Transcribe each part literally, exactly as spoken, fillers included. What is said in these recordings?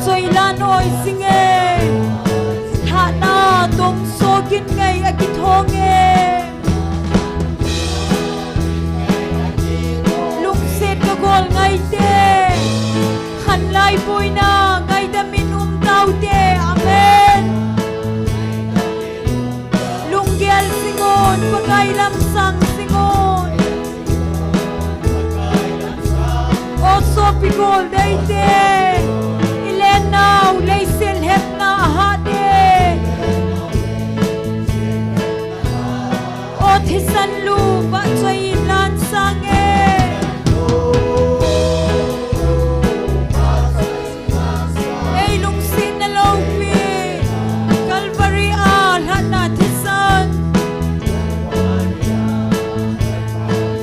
Choi lan oi singe. Lhahna tong so gin ngai a kithong e. Lungset ka gol ngai te. Khanlai boina ngaidam in um tau te. Amen. Lunggel singun, Pakai lam sang singun. O sopi gol deite, i lennau, leiset lhepna a hahte. O thisan lu, vahchoi in lan sange. Ei lungsetna loupi, Calvary a lhatna thisan.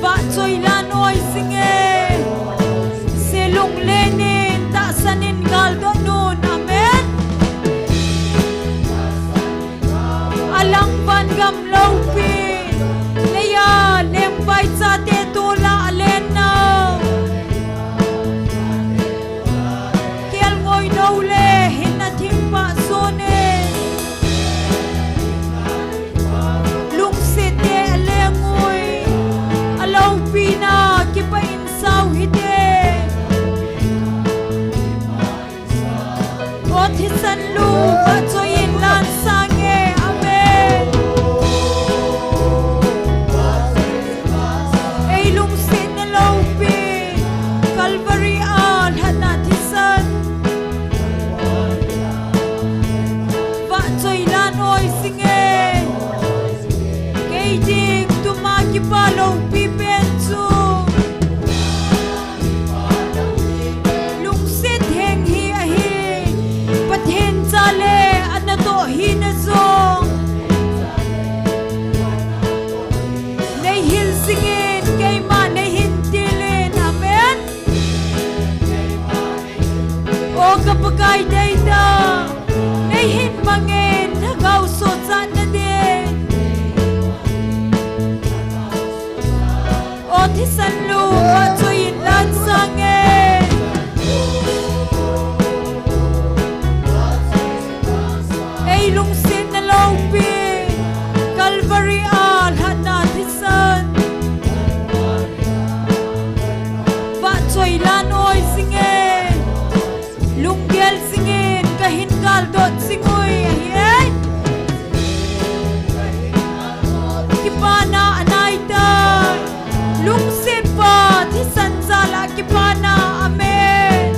Vahchoi lan oi singe, selung lenin, tahsan in galdot nun. Amen. Alang van gam loupi, leiya lengvai chate tola a lennau. Kelngoi nou le hinna thingpha sone. Lungset te a lengui, a loupina kipah in sao hite. O thisan lu, vahchoi in lan sange. Amen. Ei lungsetna loupi, Calvary a lhatna thisan. Vahchoi lan oi singe. Kei ding tuma kipa loupi pen chu. Lungset heng hi ahi, Pathen cha le anatoh hina jong. Nei hil singin keima nei hin tilin. Amen. O ka Pakai deita, nei hin mangin lhagao sochatna ding. O thisan lu, vahchoi in lan sange. Ei lungsetna loupi, Calvary a lhatna thisan. Vahchoi lan oi singe. Lunggel singin kahin galdot singui ahi e. Kipana anaitai. Lungsetpa thisan jal a kipana. Amen.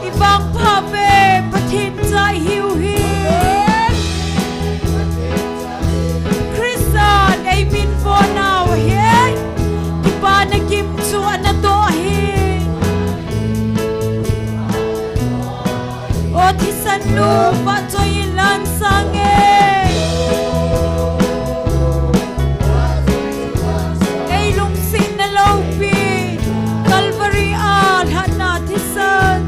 I vangpha ve, Pathen cha ihiu hi. Christa in ei min vonau ahi. Kipana gim chu anatoh ahi. O thisan lu, vahchoi in lan sange. Ei lungsetna loupi, Calvary a lhatna thisan.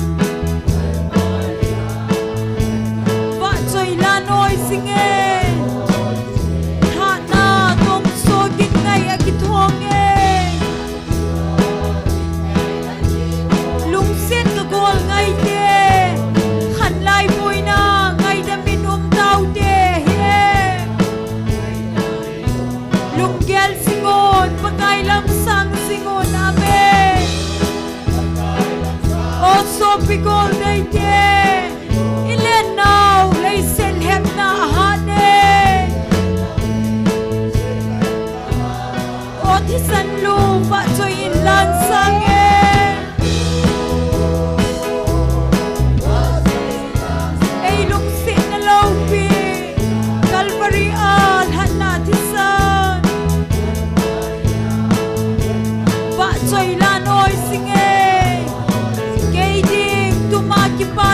Vahchoi lan oi singe. Lhahna tong so gin ngai a kithong e. Lungset ka gol ngaite, khanlai boina ngaidam in um taute hi. Lunggel singun, Pakai lam sang singun, amen. O sopi gol deite, i lennau leiset lhepna ahat e. O thisan lu, vahchoi in lan sange. Ei lungsetna loupi, Calvary a lhatna thisan. Vahchoi lan oi singe. Kei ding tuma kipa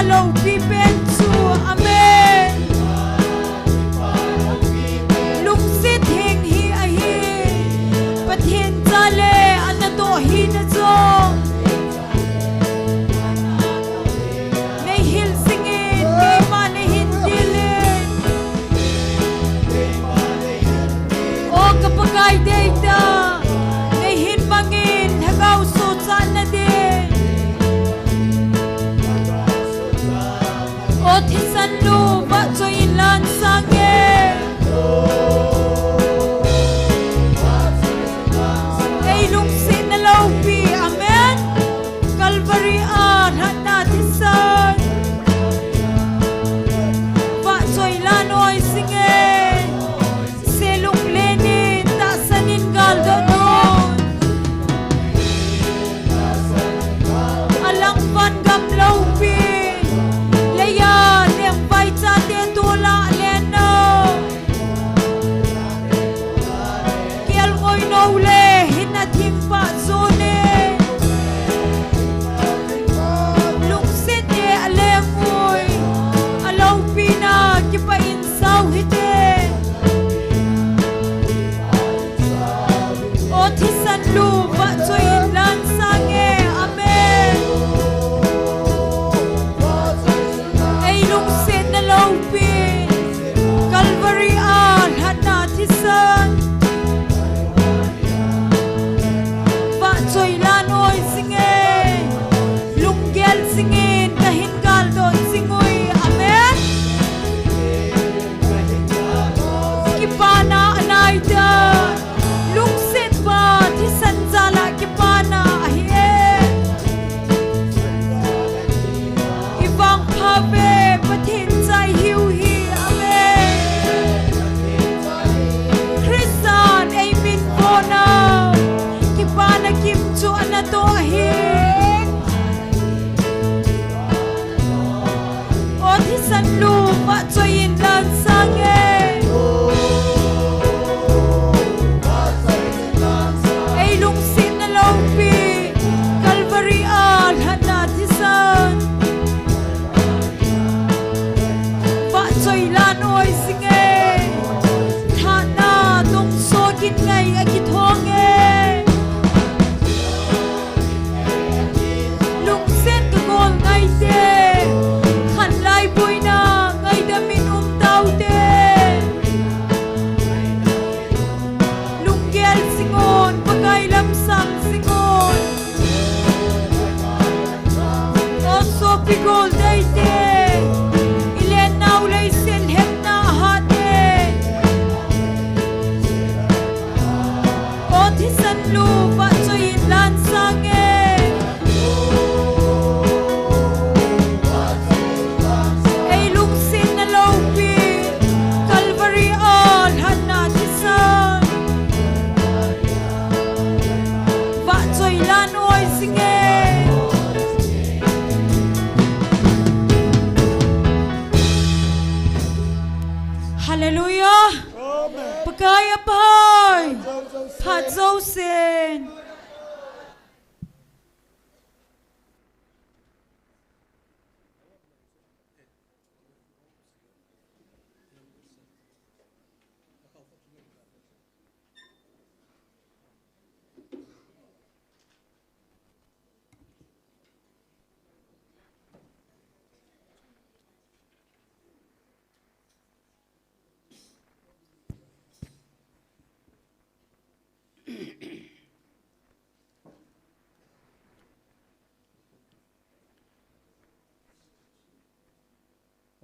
Christian.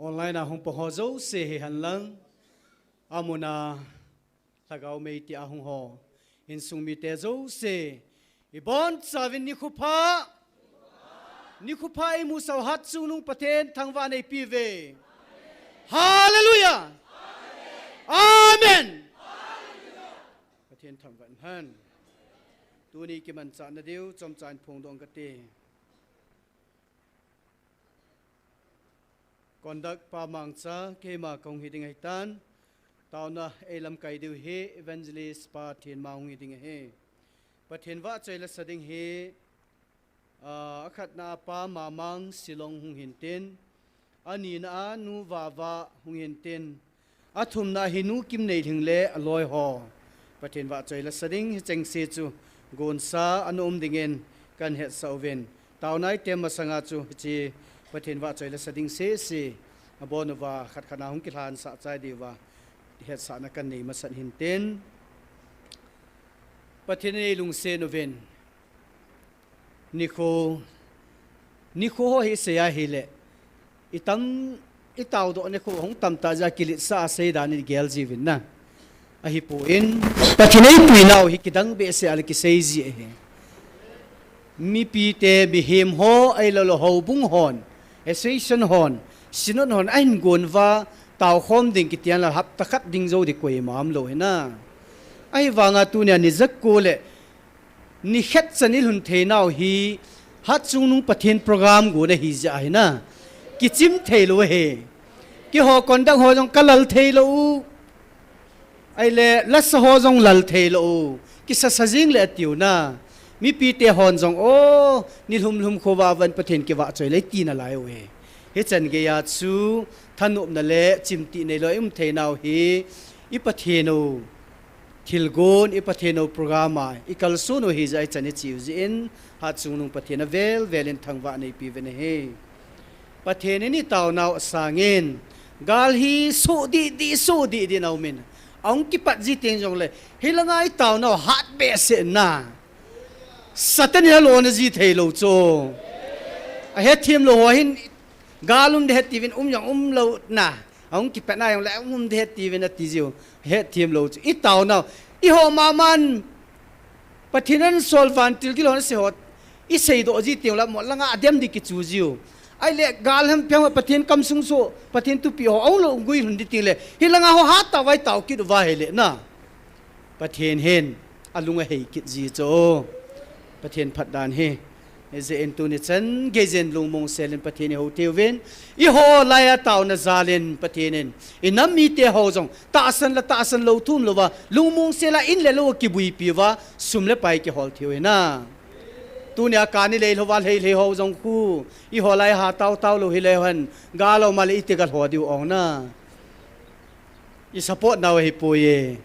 Online a hung pang ho jouse hi henlang, amun a lhagao mei tia hung ho, insung mite jouse, ibonchauvin nikho pha, nikho pha imusah u Hatchungnung Pathen thangvah in eipe uve. Hallelujah. Amen. Pathen thangvah in hen. Tuni kimanchahna diu chomcha in phongdoh kate. Conduct pa Mangcha, keima kahung hi ding ahitan. Taona eilamkai diu hi Evangelist pa Thenmang hung hi ding ahi. Pathen vahchoi la sa ding hi, ah, akhatna a pa Mamang Silong hung hintin, anina a nu Vava hung hintin, athumna hi nu Kimneilhing le aloi ho. Pathen vahchoi la sa ding hicheng se chu gonsa ana um dingin kahin hetsah uvin. Taona item masanga chu hiche Pathen vahchoi la sa ding sese abon uva khat khat a hung kilhansah chai diuva hetsahna kahin nei masat hintin. Pathen in eilungset uvin. Nikho, nikho ho hi sei ahile, itam, itaodoh nikho hung tamtah jeh a kiletsah a seidan in igel jiuvin na. Ahipoi, Pathen in eipuinau hi kidang behseh a le kisei ji ahi. Mipite, mihem ho, ahilouleh houbung hon, association hon, synod hon ahin gon uva, taokhom ding kiti a le hapta khat ding jou ding koima umlou hi na. Ahivanga tunia ni jako le ni khat chan ilhun theinau hi Hatchungnung Pathen program gon ahi jeh ahi na. Kichim theilou ahi. Keiho conduct ho jong kalal theilou u. Ahile lasa ho jong lal theilou u. Kisasa jing le atiu na. Mipite hon jong, o, nilhum lhum khovah uvin Pathen kivahchoi le iti nalai u ahi. Hichan geiya chu thanopna le chimtih neilou a i um theinau hi i Pathen u thilgon, i Pathen u program a ikalson u ahi jeh a ichan iche u jeh in, Hatchungnung Pathen avel vel in thangvah in eipe uvin ahi. Pathen in itaonau asangin, gal hi soh didi, soh didi in aumin, ahung kipat ji teng jongle, hilanga itaonau hat behseh na. Satan in alona ji theilou chu. Ahetthem lou ho hin, gal um ding ahi tiuvin um jong umlou na. Ahung kipat na jongle um um ding ahi tiuvin ati jiu. Hetthem lou chu. Itaonau. Eiho maman Pathen in asol vantil gil hon asei ho iseidoh ji teng jongle, mo langa adem ding kichu jiu. Ahile gal hempheng ho Pathen kamsung soh, Pathen thupeh ho ahung lou guilhun ding teng le, hilanga ho hatah uva itao kit uva ahile na, Pathen hin alung ahei kit ji chu. Pathen phatdan hi. Hijeh in tuni chan geiyin lungmong sel in Pathen ihou thei uvin. Eiho laiya taona jal in Pathen in inam mite ho jong tahsan le tahsan lou thum louva, lungmong sel a in le lou a kibuipi uva, sum le pai kihol thei u ahi na. Tunia kani lei louva lhei lhei ho jong khu, eiho lai hatao tao lou hile hen, gal aum a le iti galho diu ong na. I support nau ahipoi e.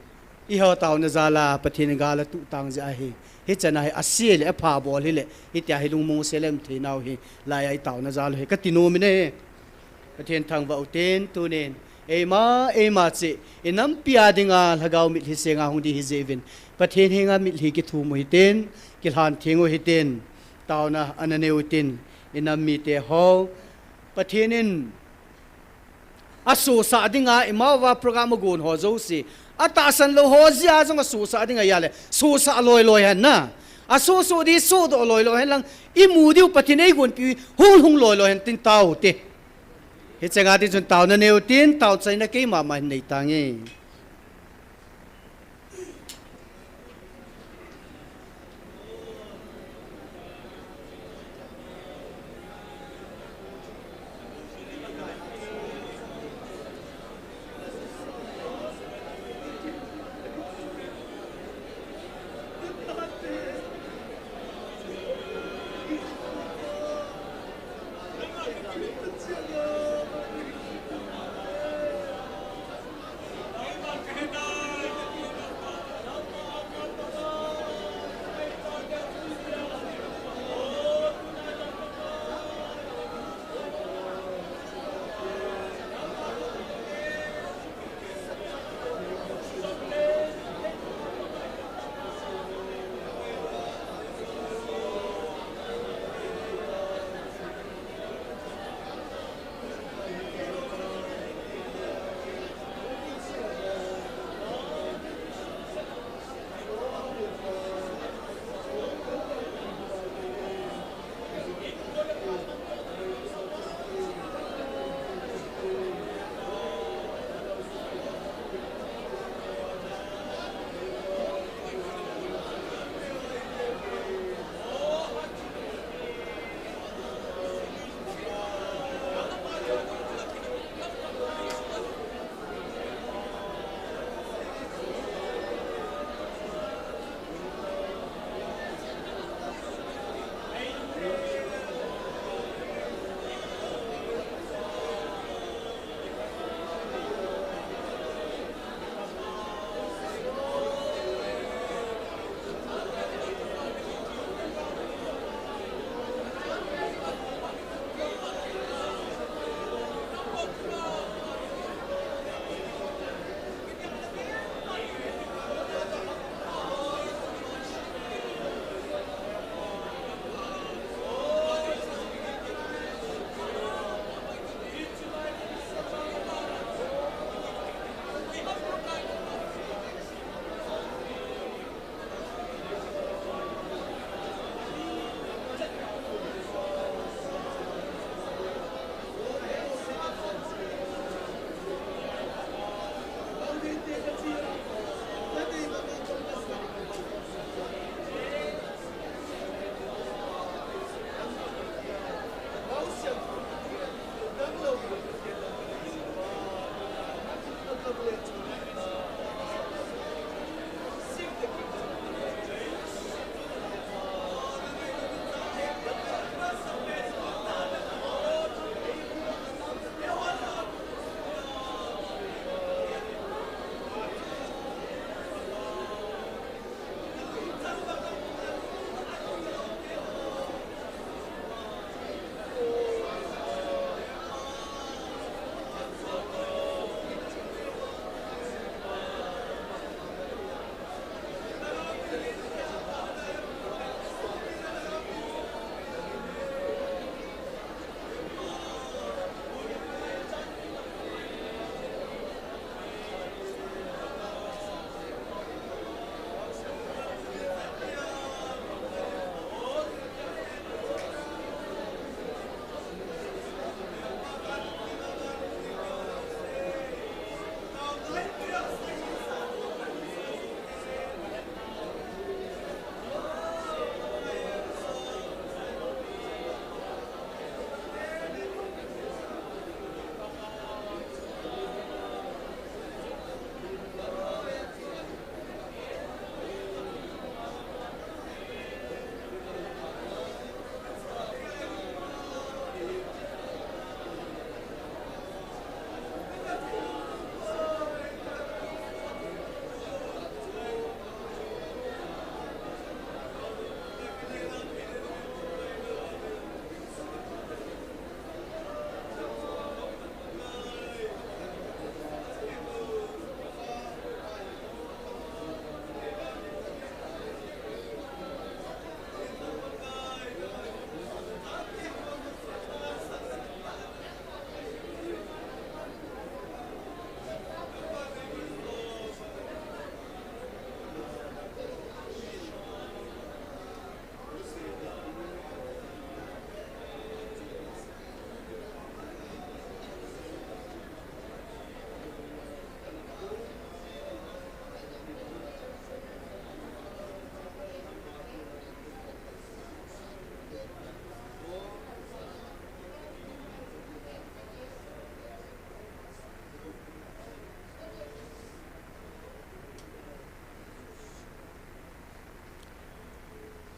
Eiho taona jal a Pathen in gal atuh tang jeh ahi. Hichan a hi ase le apha bol hile, hitia hi lungmong sel a um theinau hi, laiya itaona jal u ahi kati nom in ahi. Pathen thangvah u hitin, tunin eima, eima cheh inampi a dinga lhagao mitlhi senga hung ding ahi jeh uvin, Pathen henga mitlhi kithum u hitin, kilhan theng u hitin, taona ana nei u hitin, inam mite ho, Pathen in asosah dinga, imauva program agon ho jouse, atahsan lou ho jeh a jong asosah dinga ahile, sosah loi loi hen na. Asoh soh ding sohdoh loi loi hen lang, imu diu Pathen in eigonpiu hi hung lhung loi loi hen tin tao u hite. Hicheng a ding chun taona nei u hitin, taochaina keima ma hin nei tange.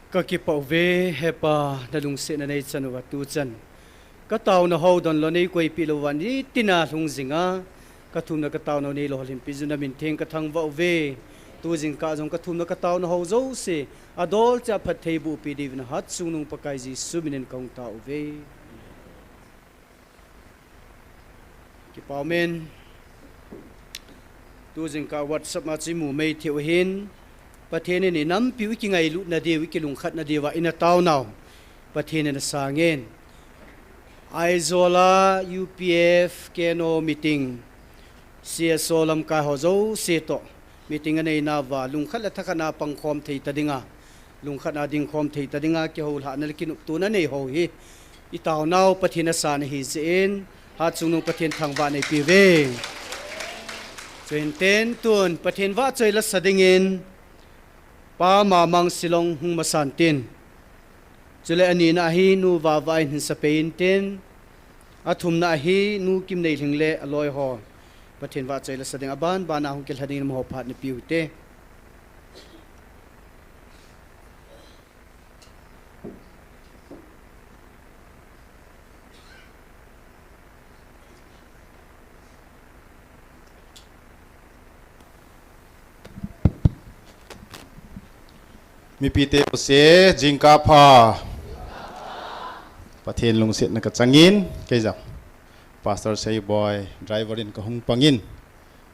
Ka kipah uve, Hepa, na lungsetna nei chan uva tuchan ka taona ho donlou nei koipeh lou uva nitina lhung jinga ka thumna ka taona nei lolhinpi jun na min theng ka thangvah uve. Tu jingkah jong ka thumna ka taona ho jouse adol cheh a phattheiboh peh diuvin Hatchungnung Pakai Jesu minin kahung tao uve. Kipah umen. Tu jingkah WhatsApp ma chu imu mei thei u ahin, Pathen in inampiu ikingailutna diu, ikilungkhatna diuva ina taonau Pathen in asang in. Aizawl a U P F Keno meeting, C S O lamkai ho jouse toh meeting aneinauva lungkhat le thakhat a pangkhom thei ta dinga, lungkhat a dingkhom thei ta dinga kihoulhahna le kinoptona nei ho hi i taonau Pathen asan ahi jeh in, Hatchungnung Pathen thangvah nei peh uve. Chuin ten tun Pathen vahchoi lasa dingin Pa Mamang Shillong hung masan tin. Chule anina ahi Nu Vavai Hinsapei in tin. Athumna ahi Nu Kimneilhing le aloi ho Pathen vahchoi lasa ding aban bana hung kilha dingin amaho phat nei peh u hite. Mipite jouse, jingkah pha. Pathen lungsetna ka chang in, kei jong Pastor Seiboi, driver in ka hung pang in.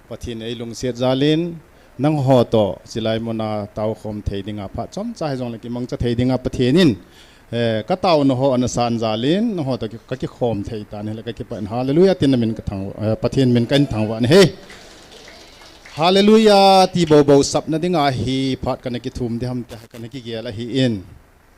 Pathen in eilungset jal in, nangho toh chilai muna taokhom thei dinga phat chomcha hijongle kimangcha thei dinga Pathen in, eh, ka taona ho ana san jal in, nangho toh ki, ka kikhom thei tan ahile ka kipah in, Hallelujah, tin na min ka thang, eh, Pathen min ka in thangvah in ahi. Hallelujah ti boubou sapna dinga hi phat kana kithum ding ham tia kana kigel ahin.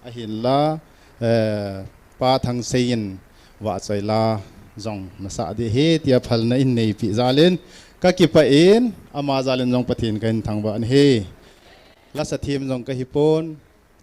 Ahinla, eh, Pa Thangsei in vahchoi la jong nasah ding ahi tia phalna in neipeh jal in ka kipah in, ama jal in jong Pathen ka in thangvah in ahi. Lasa them jong ka hipon,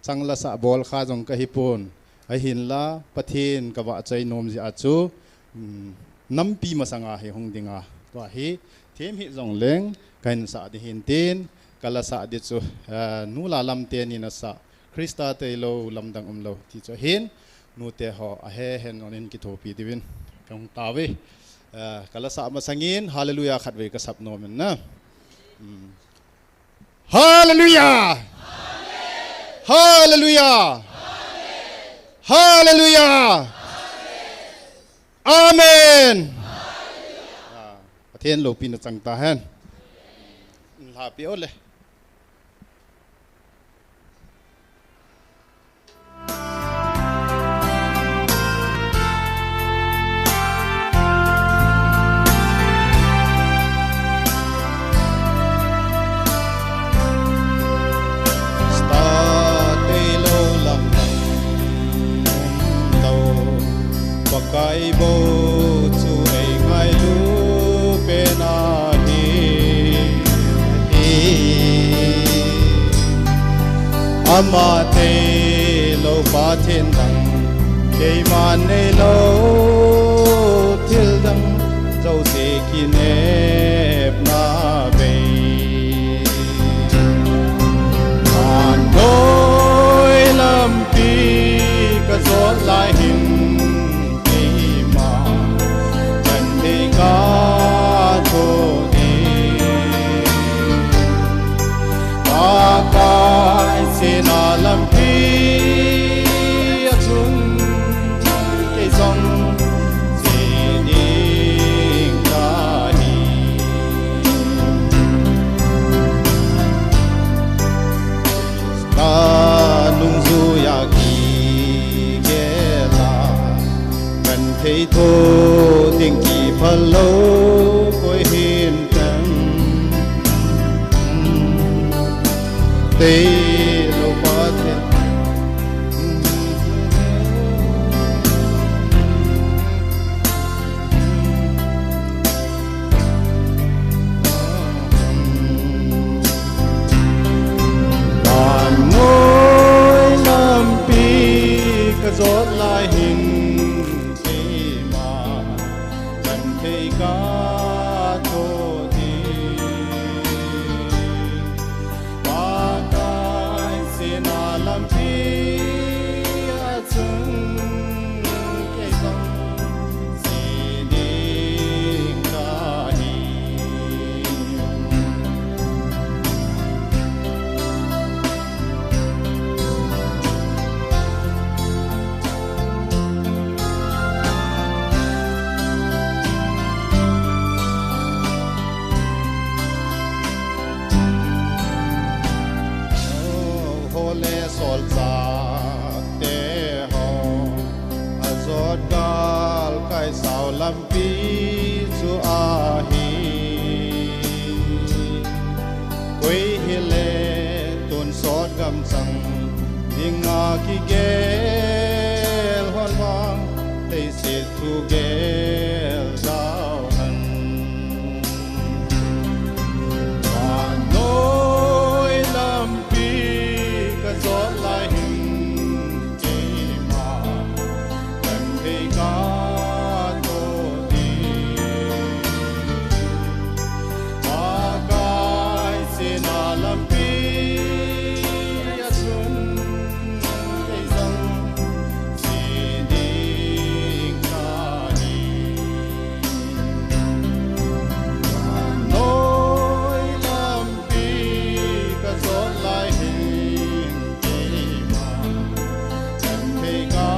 chang lasa bolkha jong ka hipon. Ahinla, Pathen ka vahchoi nom jeh a chu, um, nampi masanga hi hung dinga, tua hi themhih jongleng ka hin sah ding ahin tin, ka lasah ding chu, eh, Nu Lalam teni in asah, Christa Tailou Lamdang Umlou ti chu ahin, nute ho ahe hen jong in kithopi diuvin ka hung tao uve. Eh, ka lasah masangin Hallelujah khatvei ka sap nom in na. Um. Hallelujah! Hallelujah! Hallelujah! Amen! Ah, Pathen loupina chang tahen. Lhapi ole. Christa Tailou Lamdang Umlou, Pakai bou chu eingailu pen ahi. Ama tailou Pathen dang, keiman neilou thil dang jouse kinepna bei. Vannoi lampi ka jot lai hin, keima chan thei ka thoh ding. Pakai sena lampi a chun kei jong che ding kahi. Ka nungjuia kigel a, kan thei thoh ding kiphal lou koi hin teng. Tailou Pathen. Vannoi lampi ka jot lai hin, keima chan thei ka thoh ding. Pakai Sot gal kai sao lampi chu ahi. Koi hile tonsot gam chang dinga kigel hon vang, leiset thu gel dau hen. Vannoi lampi ka jot lai hin, keima kan thei ka to di. Pakai sina lampi a chun kei jong che ding ka hi. Vannoi lampi ka jot lai hin, keima kan thei ka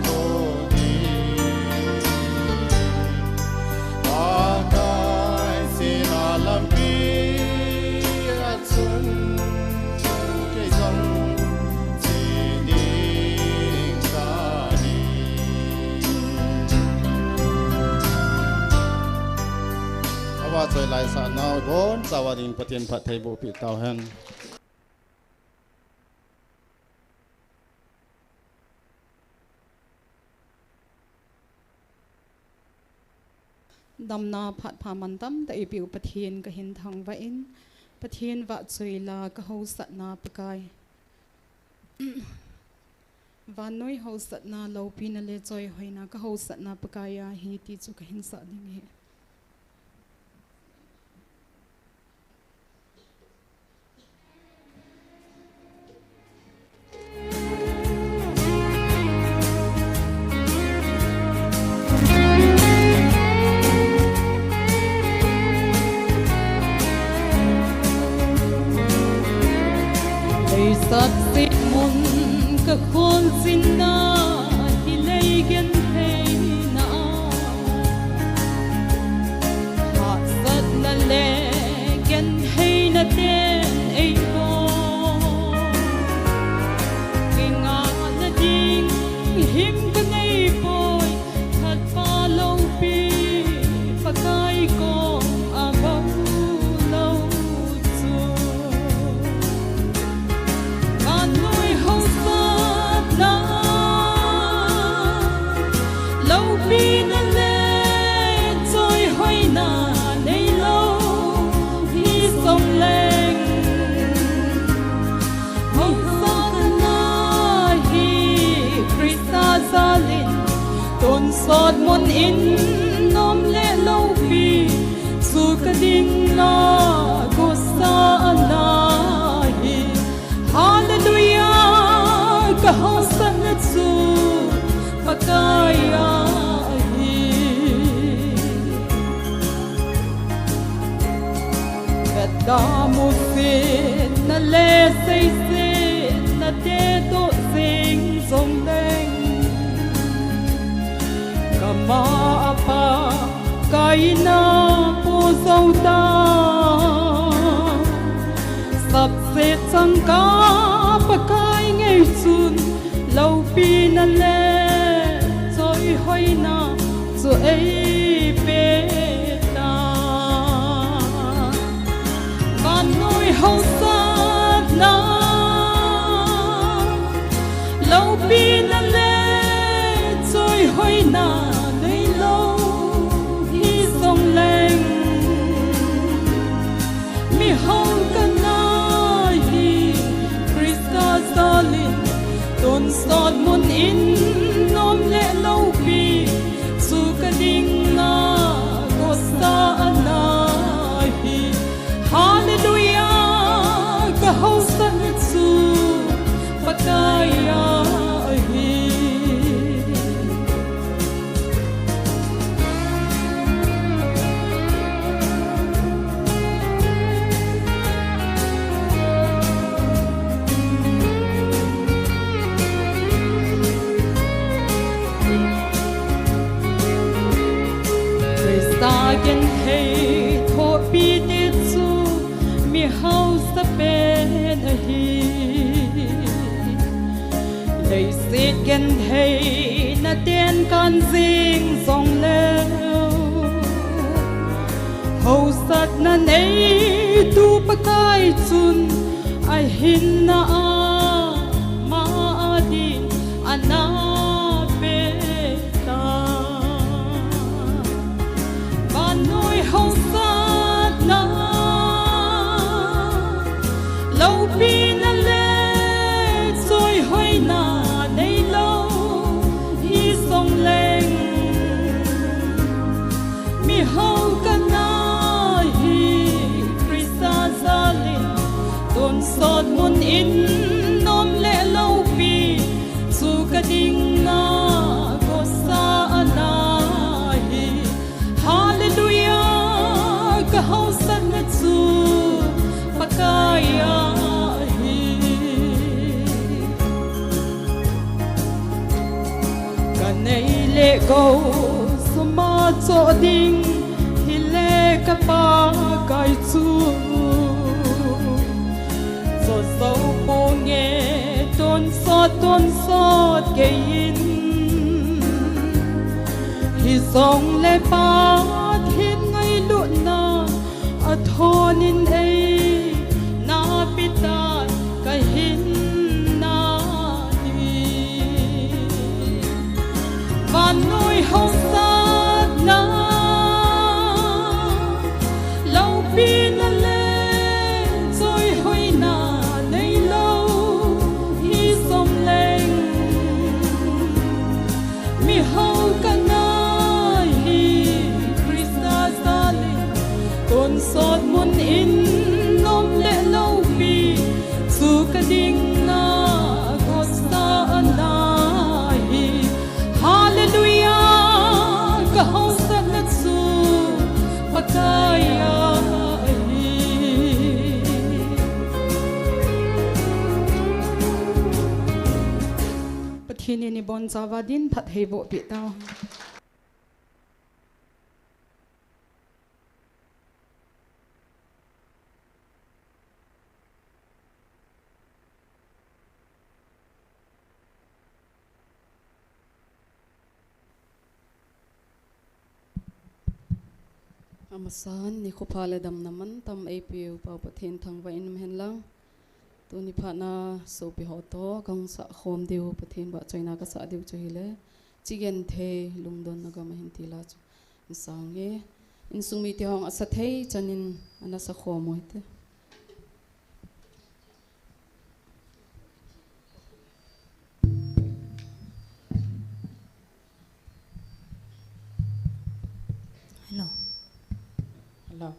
to di. Pakai sina lampi a chun kei jong che ding ka hi. Avahchoi laisah nau bonchauva dingin Pathen phattheiboh peh tauhen. Damna phat pha mantam tah eipeh u Pathen kahin thangvah in, Pathen vahchoi la kahaosatna Pakai. Vannoi haosatna, loupina le choihoina kahaosatna Pakai ahi ti chu kahin sah ding ahi. Leisat set mun kakholchilna hi lei gentheina a, hahsatna le gentheina ten eibol. Kingahna ding him kaneipoi, Khatpa loupi Pakai koma bou lou chu. Vannoi haosatna, loupina le choihoina neilou hijongleng, haosatna hi Christa jalin tonsot mun in nom le loupi chu kadinga gosana hi. Hallelujah, kahaosatna chu Pakai ahi. Vetda musetna le seisetna te toh jeng jongleng, kama a Pakai ina po jou ta. Sapset changkah Pakai ngei chun, loupina le choihoina chu eipeh ta. Vannoi haosatna, loupina le choihoina neilou hijongleng, mihao kana hi Christa jalin tonsot mun in nom le loupi chu kadinga gosana hi. Hallelujah, kahaosatna chu Pakai ahi. Christa genthei thohpi te chu mi haosa pen ahi. Leiset gentheina te Kan jing jong leu, hausatna neitu Pakai chun ahinna ama adin ana pe ta. Vannoi hausatna, loupina le choihoina neilou hi jong leng, mihao kana hi Christa jalin tonsot mun in nom le loupi chu kadinga gosa ana hi. Hallelujah, kahausatna chu Pakai ahi. Kanei le gou suma cho ding hile ka Pakai chu, cho jou ponge tonsot tonsot keiyin. Hijongle Pathen ngailutna athonin eina pe tan kahinna hi. Vannoi hausatna, loupina le choihoina neilou hi jong leng, mihao kana hi Christa jalin tonsot mun in nom le loupi chu kadinga gosa ana hi. Hallelujah, kahausatna chu Pakai ahi. Pathen in ibonchauva din phattheiboh peh tau. Amasan, nikho pha le damna mantam eipeu Pa Pathen thangvah in um hen lang. Tuni phatna sopi ho toh kahung sah khom diu, Pathen vahchoina kasah diu chu hile, Chigenthei Lungdonna Gam ahin ti la chu. Insung e, insung mite hung asa thei chan in ana sa khom u hite. Hello. Hello.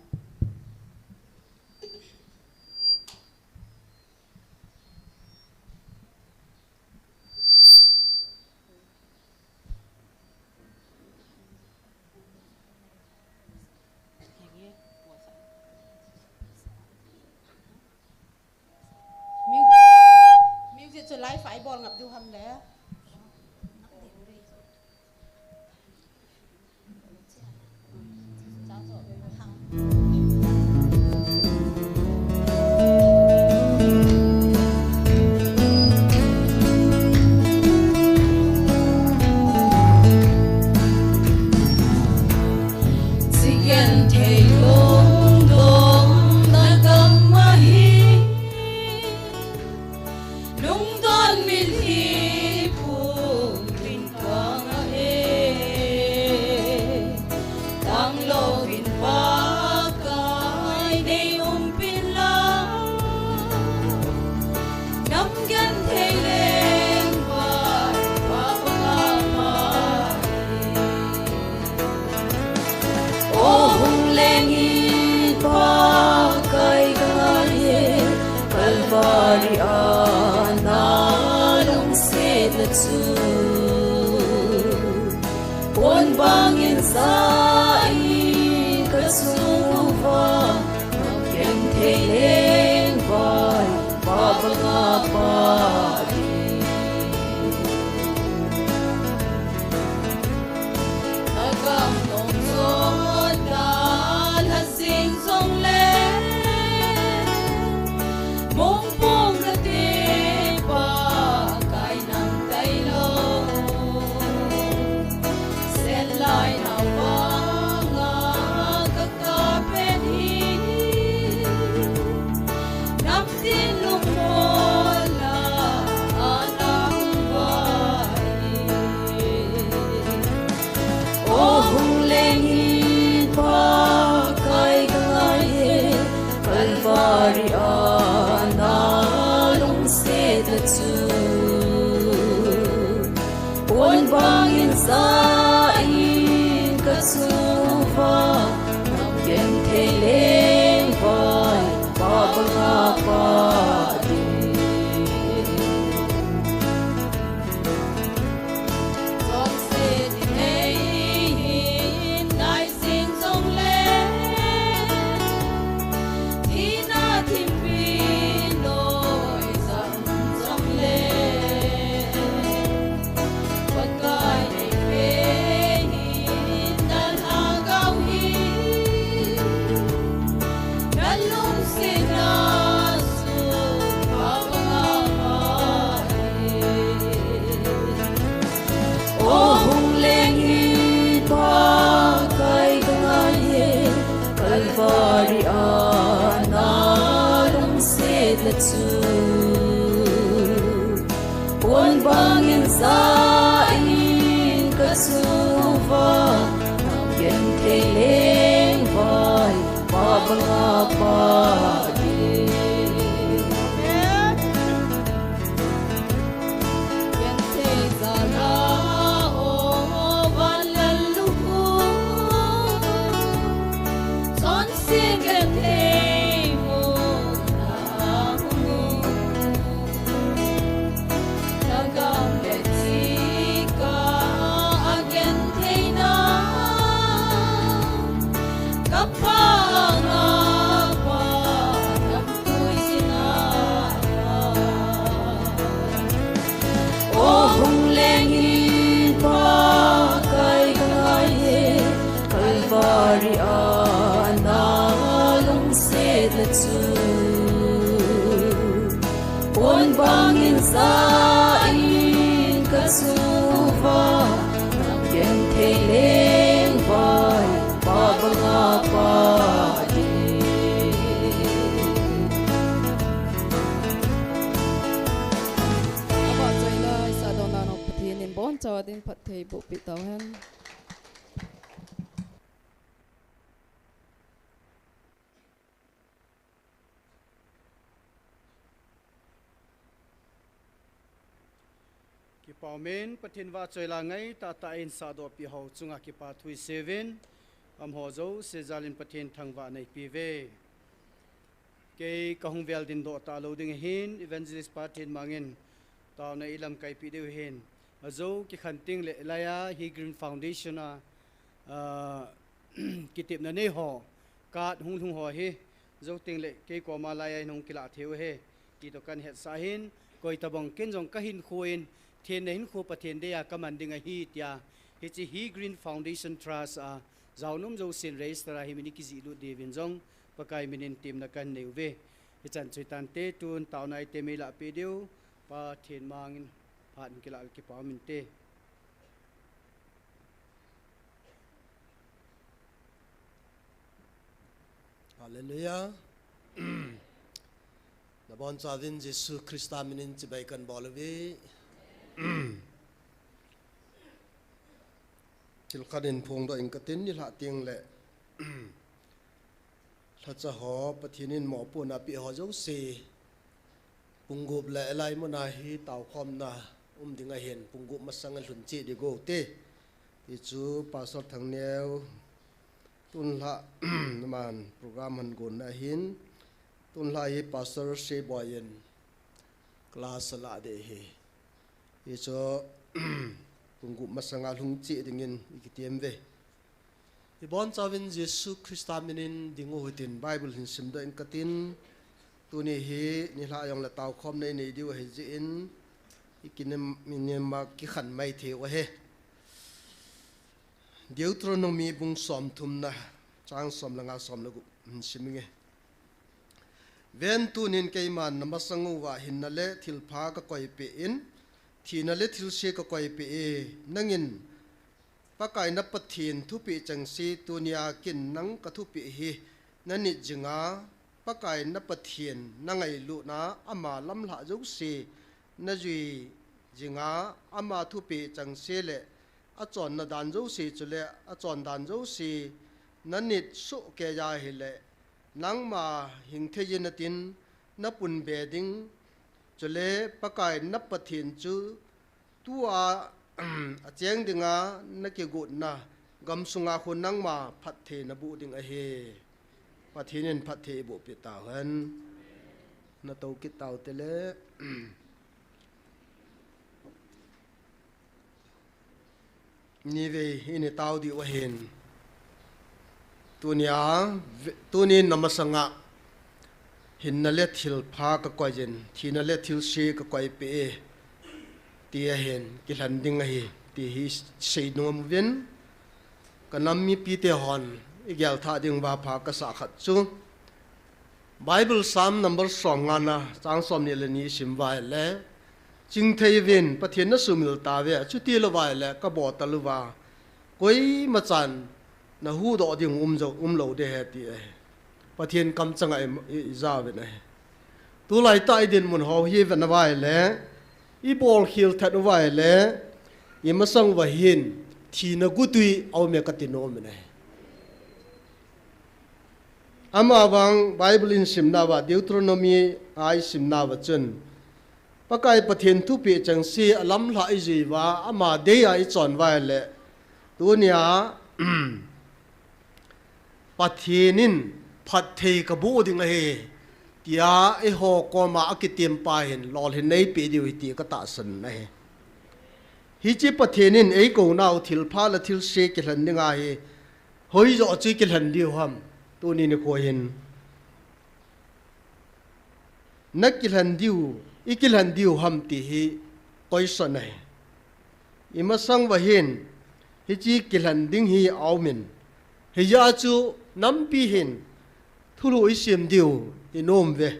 Music, music chu live a ibol ngap diu ham le. Chigenthei Lungdonna Gam ahi. Lungdon mitlhi phumpin kanga e, tanglouvin Pakai nei umpin lang, nam genthei lengvai Pa banga mai. O hung leng in Pakai kangaiye, Calvary a na lungsetna chu pon bangin ja in kasung uva, nam genthei lengvai Pa banga Pa ding. Nagam nong jot dalha jing jongle, mongpong kati Pakai nang tailou. Sa in ka chu va, nam genthei leng vai, pa banga pa ding. Chonset nei hin nai sing jong le, thina thimpi noi jam jong le. Pakai nei pe hin na lhagao hi, na lungsetna chu pha banga pha hi. O hung leng hin Pakai ka ngai e, Kalvari a na lungsetna chu. Pon bangin sa in ka chu va, nam genthei leng vai, pa banga pa ding. Genthei jal a, o van lallu, chonse genthei muna hung. Lhagao le chika a gentheina, ka Pa nga pa namtui sina. O hung leng hin Pakai ka ngai e, Kalvari a na lungsetna chu. Pon bangin sa in ka chu va, nam genthei leng vai, pa banga pa ding. Abah choi lai sa dong dan ho Pathen in boncha ding phatthei boh peh tau hen. Kipa umin, Pathen vahchoi la ngai tahtah in sahdoh peh ho chunga kipa thu isei uvin, amaho jouse jal in Pathen thangvahna ipeuve. Kei kahung vel dingdoh talou ding ahin, Evangelist pa Thenmang in taona eilamkai peh diu ahin. Ajou kikhen teng le laiya hi Green Foundation a, ah, kitepna nei ho card hung lhung ho hi, jou teng le kei koma laiya hin hung kilah thei u ahi, ti toh kahin hetsah ahin, koi tabang ken jong kahinkho in, thenna hinkho Pathen deiya kaman ding ahi tia, hiche hi Green Foundation Trust a, jaonom jousen register a hi min ikijih lut diuvin jong, Pakai min in temna kahin nei uve. Hichan chu hitante, tun taona item eilah peh diu, Pa Thenmang in phat hung kilah le kipa um inte. Hallelujah. Nabonchauvin Jesu Christa min in chibai kahin bol uve. Thil khat in phongdoh ing katin, nilhah teng le lhacha ho Pathen in mopohna apeh ho jouse, pung gup le elai muna hi taokhomna um ding ahin, pung gup masanga lhun cheh ding u hite. Hichu Pastor Thangneo, tun lhah, aman program ahin gonna ahin, tun lhah hi Pastor Seiboi in class alah ding ahi. Hichu pung gup masanga lhung cheh dingin ikitem uve. Ibonchauvin Jesu Christa min in ding u hitin, Bible hin simdoh ing katin, tuni hi nilhah jong le taokhomna inei diu ahi jeh in, ikinem, inem a kikhen mai thei u ahi. Deuteronomy bung somthumna, chang som le nga, som le gup hin sim inge. Ven, tunin keiman namasang uva hinna le thilpha kakoipeh in, thina le thilse kakoipeh e, nangin Pakai na Pathen thupeh chengse tunia kin nang kathupeh hi nanit jinga, Pakai na Pathen nangailutna ama lamlhah jouse najui jinga, ama thupeh chengse le achonna dan jouse chule achondan jouse nanit sohkeiya ahile, nangma hingthei in natin napunbe ding, chule Pakai na Pathen chu tua Acheng dinga nakigotna gamsunga khu nangma phatthei naboh ding ahi. Pathen in phatthei eiboh peh tauhen. Natou kit tau tele. Nivei ini tau diu ahin. Tunia, tunin namasanga hinna le thilpha kakoi jin, thina le thilse kakoi peh e, ti ahin, kilhen ding ahi, ti hi seinom uvin. Kanam mipite hon igel thah ding uva pha kasah khat chu Bible Psalm number somngana chang somni le ni isim uva ahile, chingthei uvin, Pathen nasumil tauve, chuti louva ahile kabol talouva koimachan nahuhdoh ding um jou, umlou ding ahi, ti ahi. Pathen kamchanga i, i, ijauvin ahi. Tulaitah idinmun ho hi ivet uva ahile, ibolkhel thet uva ahile, imasang uva hin thina gotwi aume kati nom in ahi. Amavang Bible in simnauva, Deuteronomy a isimnauva chun, Pakai Pathen thupeh chengse alamlhah ijui uva, ama dei a ichon uva ahile, tunia Pathen in phatthei kaboh ding ahi, tia eiho koma akitempa hin lolhinna eipeh diu ahi ti katahsan ahi. Hiche Pathen in eikounau thilpha le thilse kilhen dinga hi hoijoh chu ikilhen diu ham, tuni nikho hin. Nakilhen diu, ikilhen diu ham ti hi question ahi. Imasang uva hin, hiche kilhen ding hi aumin. Hijeh chun nampi hin thulhuh isem diu inom uve.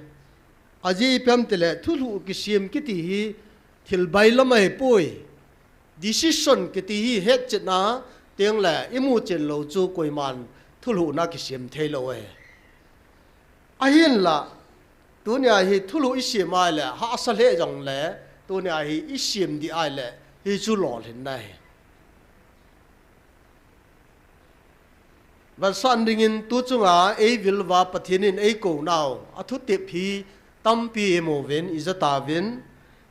Ajeh ipi ham itile thulhuh kisem kiti hi thil bailam ahipoi. Decision kiti hi hetchetna tengle imuchen lou chu koiman thulhuhna kisem theilou ahi. Ahinla, tunia hi thulhuh isem ahile, hahsa lheh jongle, tunia hi isem ding ahile, hichu lolhinna ahi. Vetsahna dingin tuchunga eivil uva Pathen in eikounau athutep hi tampi imuvin, ijatauvin.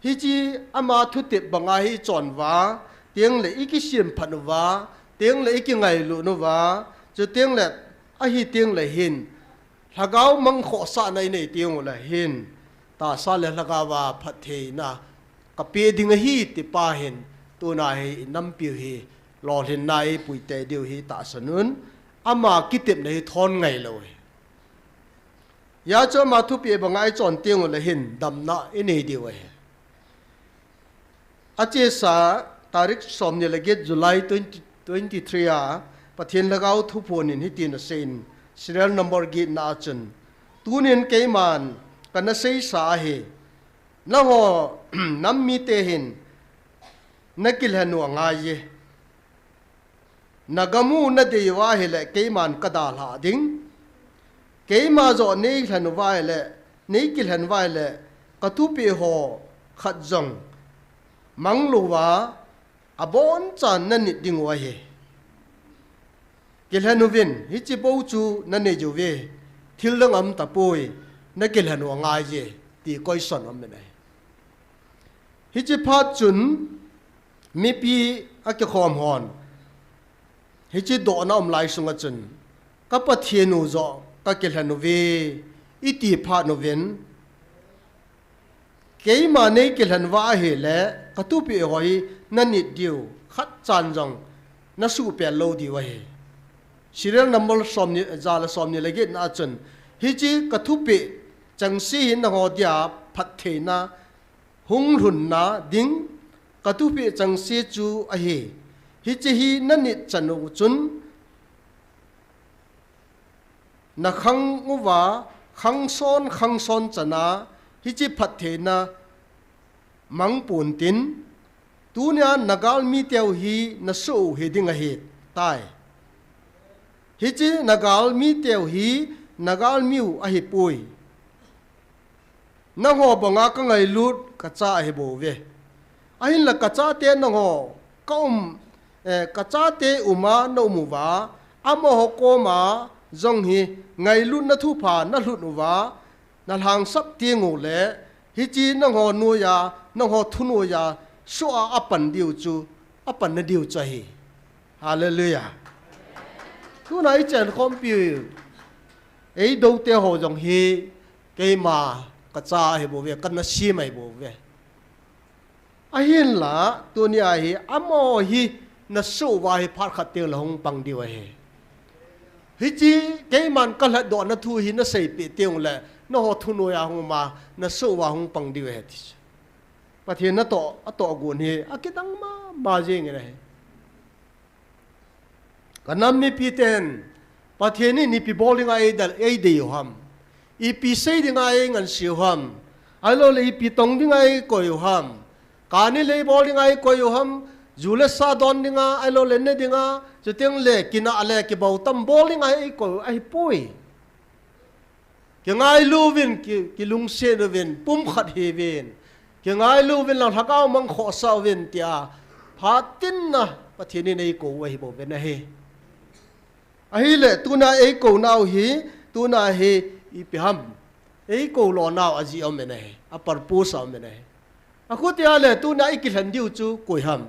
Hiche ama thutep banga hi ichon uva, tengle ikisem phat uva, tengle ikingailut uva, chutengle ahi tengle hin lhagao mangkhohsahna inei tengule hin, tahsa le lhagaova phattheina kapeh ding ahi tipa hin, tuna hi inampiu hi lolhinna eipuitei diu hi tahsan un, ama kitepna hi thon ngailou hi. Hijeh chun ama thupeh banga ichon tengule hin damna inei diu ahi. Achesa tarik somni le get July twenty twenty-three a Pathen Lhagao thuphon in hitin aseiyin, serial number getna a chun, tunin keiman kana seisa ahi, nangho nam mite hin nakilhen u angaiye. Nagam u nadei uva ahile keiman kadalhah ding. Keima joh neilhen uva ahile, neikilhen uva ahile, kathupeh ho khat jong manglouva abonchan nanit dingu ahi. Kilhen uvin, hiche bou chu nanei uve, thil dang aum tapoi, nakilhen u angaiye, ti question aumin ahi. Hiche phat chun mipi akikhom hon hiche dohna um lai sunga chun, ka Pathen u joh kakilhen uve, iti phat uvin, keima neikilhen uva ahile, kathupeh ho hi nanit diu, khatchan jong nasuhpel lou diu ahi. Serial number somni, ja le somni le getna a chun, hiche kathupeh chengse hi nangho dia phattheina hung lhunna ding kathupeh chengse chu ahi. Hiche hi nanit chan u chun, nakhang uva, khangson, khangson chana, hiche phattheina mangpon tin, tunia nagalmi teu hi nasoh u hiding ahitai. Hiche nagalmi teu hi nagalmiu ahipoi. Nangho banga kangailut kacha ahibouve. Ahinla kachate nangho kaum, eh, kachate uma naum uva, amaho koma jong hi ngailutna thupha nalhut uva, nalhangsap tengule, hiche nangho noiya, nangho thunoiya, soh a apan diu chu apanna diu chu ahi. Hallelujah. Tuna ichenkhompi, eidoute ho jong hi, keima kacha ahibouve, kana sem ahibouve. Ahinla, tunia hi, amaho hi, nasuh uva hi phat khat tengle hung pang diu ahi. Hiche, keiman kalhatdohna thu hi naseipeh tengle, nangho thunoiya hung uma, nasuh uva hung pang diu ahi ti chu. Pathen natoh, atohgon hi, akidang mama jengin ahi. Kanam mipiten, Pathen in ipi bol dinga eidei u ham? Ipi sei dinga eingansei u ham? Ahiloule ipi tong dinga eikoi u ham? Kani lei bol dinga eikoi u ham? Ju le sa don dinga, ahiloule ne dinga, chutengle kinah le kibautam bol dinga eikoi u ahipoi. Kingailu uvin, ki, kilungset uvin, pumkhat hiuvin. Kingailu uvin lang lhagao mang khohsah uvin tia, phat tenna Pathen in eikou u ahibouve ahi. Ahile, tuna eikou nau hi, tuna hi, ipi ham? Eikou lonau ajeh aume ahi, a purpose aume ahi. Akhutia le, tuna ikilhen diu chu koi ham?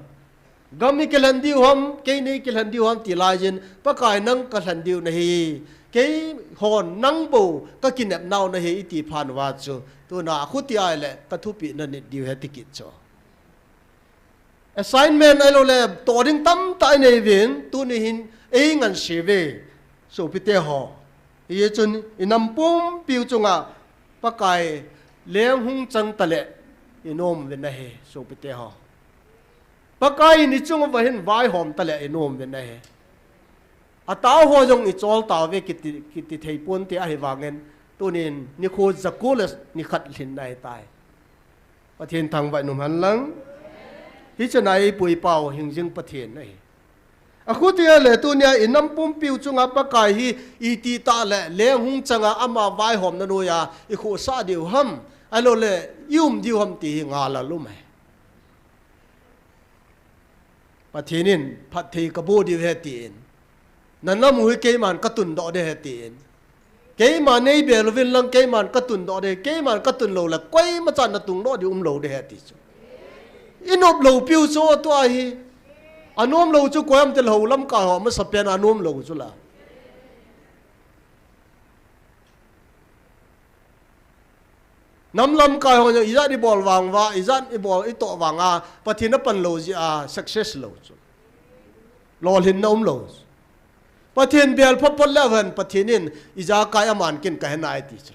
Gam ikilhen diu ham, keini ikilhen diu ham ti laijin, Pakai nang kalhen diu nahi, keihon nang bou kakinepnau nahi iti phat uva chu, tuna akhutia le, kathupeh nanit diu ahi ti kit chu. Assignment ahiloule, toh ding tamtah inei uvin, tuni hin eingansei uve, sopite ho. Hichun, inam pumpiu chunga, Pakai leng hung chang tale, inom uvin ahi, sopite ho. Pakai in ichung uva hin vaihom tale, inom uvin ahi. Atao ho jong ichol tauve kiti, kiti thei ponte ahivangin, tunin nikho jako le nikhat lhinna ahitai. Pathen thangvah in um hen lang. Hichena eipu ipau hingjing Pathen ahi. Akhutia le tunia inam pumpiu chunga Pakai hi itih tah le leng hung changa ama vaihomna noiya ikhohsah diu ham? Ahiloule ium diu ham ti hi ngal a lum ahi. Pathen in phatthei kaboh diu ahi tin. Nanam u hi keiman katundoh ding ahi tin. Keiman neibel uvin lang keiman katundoh ding, keiman katun loule koimachan natungdoh diu umlou ding ahi ti chu. Inop loupiu chu tua hi. Anom lou chu koi ham tile hou lamkai ho masapen anom lou chu la. Nam lamkai ho jong ijat ibol vang uva, ijat ibol itoh vanga, Pathen apan lou jeh a success lou chu. Lolhinna umlou chu. Pathen bel photphot leu hen, Pathen in ijakai aman ken kahe nai ti chu.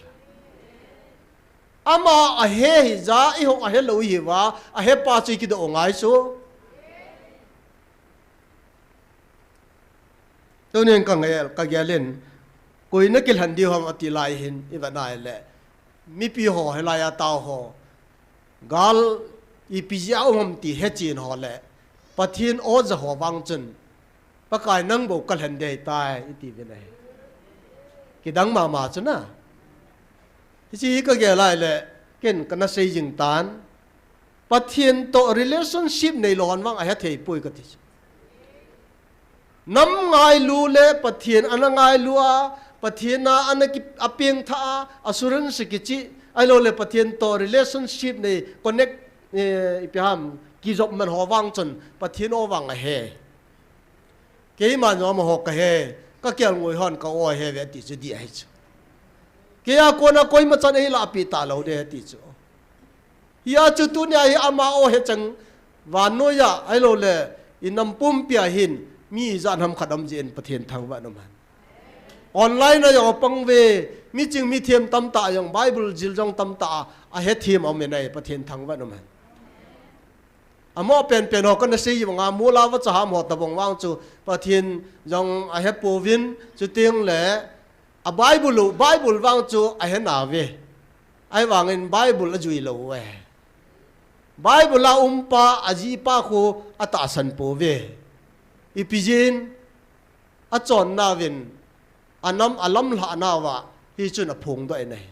Ama ahe hija, eiho ahelou ihiuva, ahepa chu ikidoh u ngai chu. Tunin kagel, kagel in, koi nakilhen diu ham ati lai hin, ivet nai le, mipi ho, hilai a tao ho, gal ipi jeh a um ham ti hechen ho le, Pathen oja ho vang chun, Pakai nang bou kalhen ding ahitai, iti uvin ahi. Kidang mama chu na. Hiche hi kagel lai le, ken kana sei jing tan. Pathen toh relationship neilou hon vang ahethei poi kati chu. Nam ngailu le Pathen ana ngailu a, Pathen a ana ki, apengthah a, assurance kicheh, ahiloule Pathen toh relationship nei connect, eh, ipi ham, kijop man ho vang chun, Pathen o vang ahe. Keiman jong amaho kahe, kakelngoi hon ka-o ahe uve ati chu dih ahi chu. Keia kona koimachan eilahpeh talou ding ahi ti chu. Hia chu tunia hi ama o hechang vannoiya, ahiloule, inam pumpia hin, mi ijat ham khat um jeh in Pathen thangvah in um hen. Online a jong apang uve, miching mithem tamtah jong, Bible jil jong tamtah a, ahethem aume nai, Pathen thangvah in um hen. Amaho penpen ho kana sei vanga, mol a vacha ham ho tobang vang chu, Pathen jong ahepouvin, chutengle, a Bible u, Bible vang chu ahenauve. Ahivangin Bible ajui lou uve. Bible a umpa, ajihpa khu atahsan pouve. Ipi jeh in, achonnauvin, anam, alamlhahnauva, hichun aphongdoh in ahi.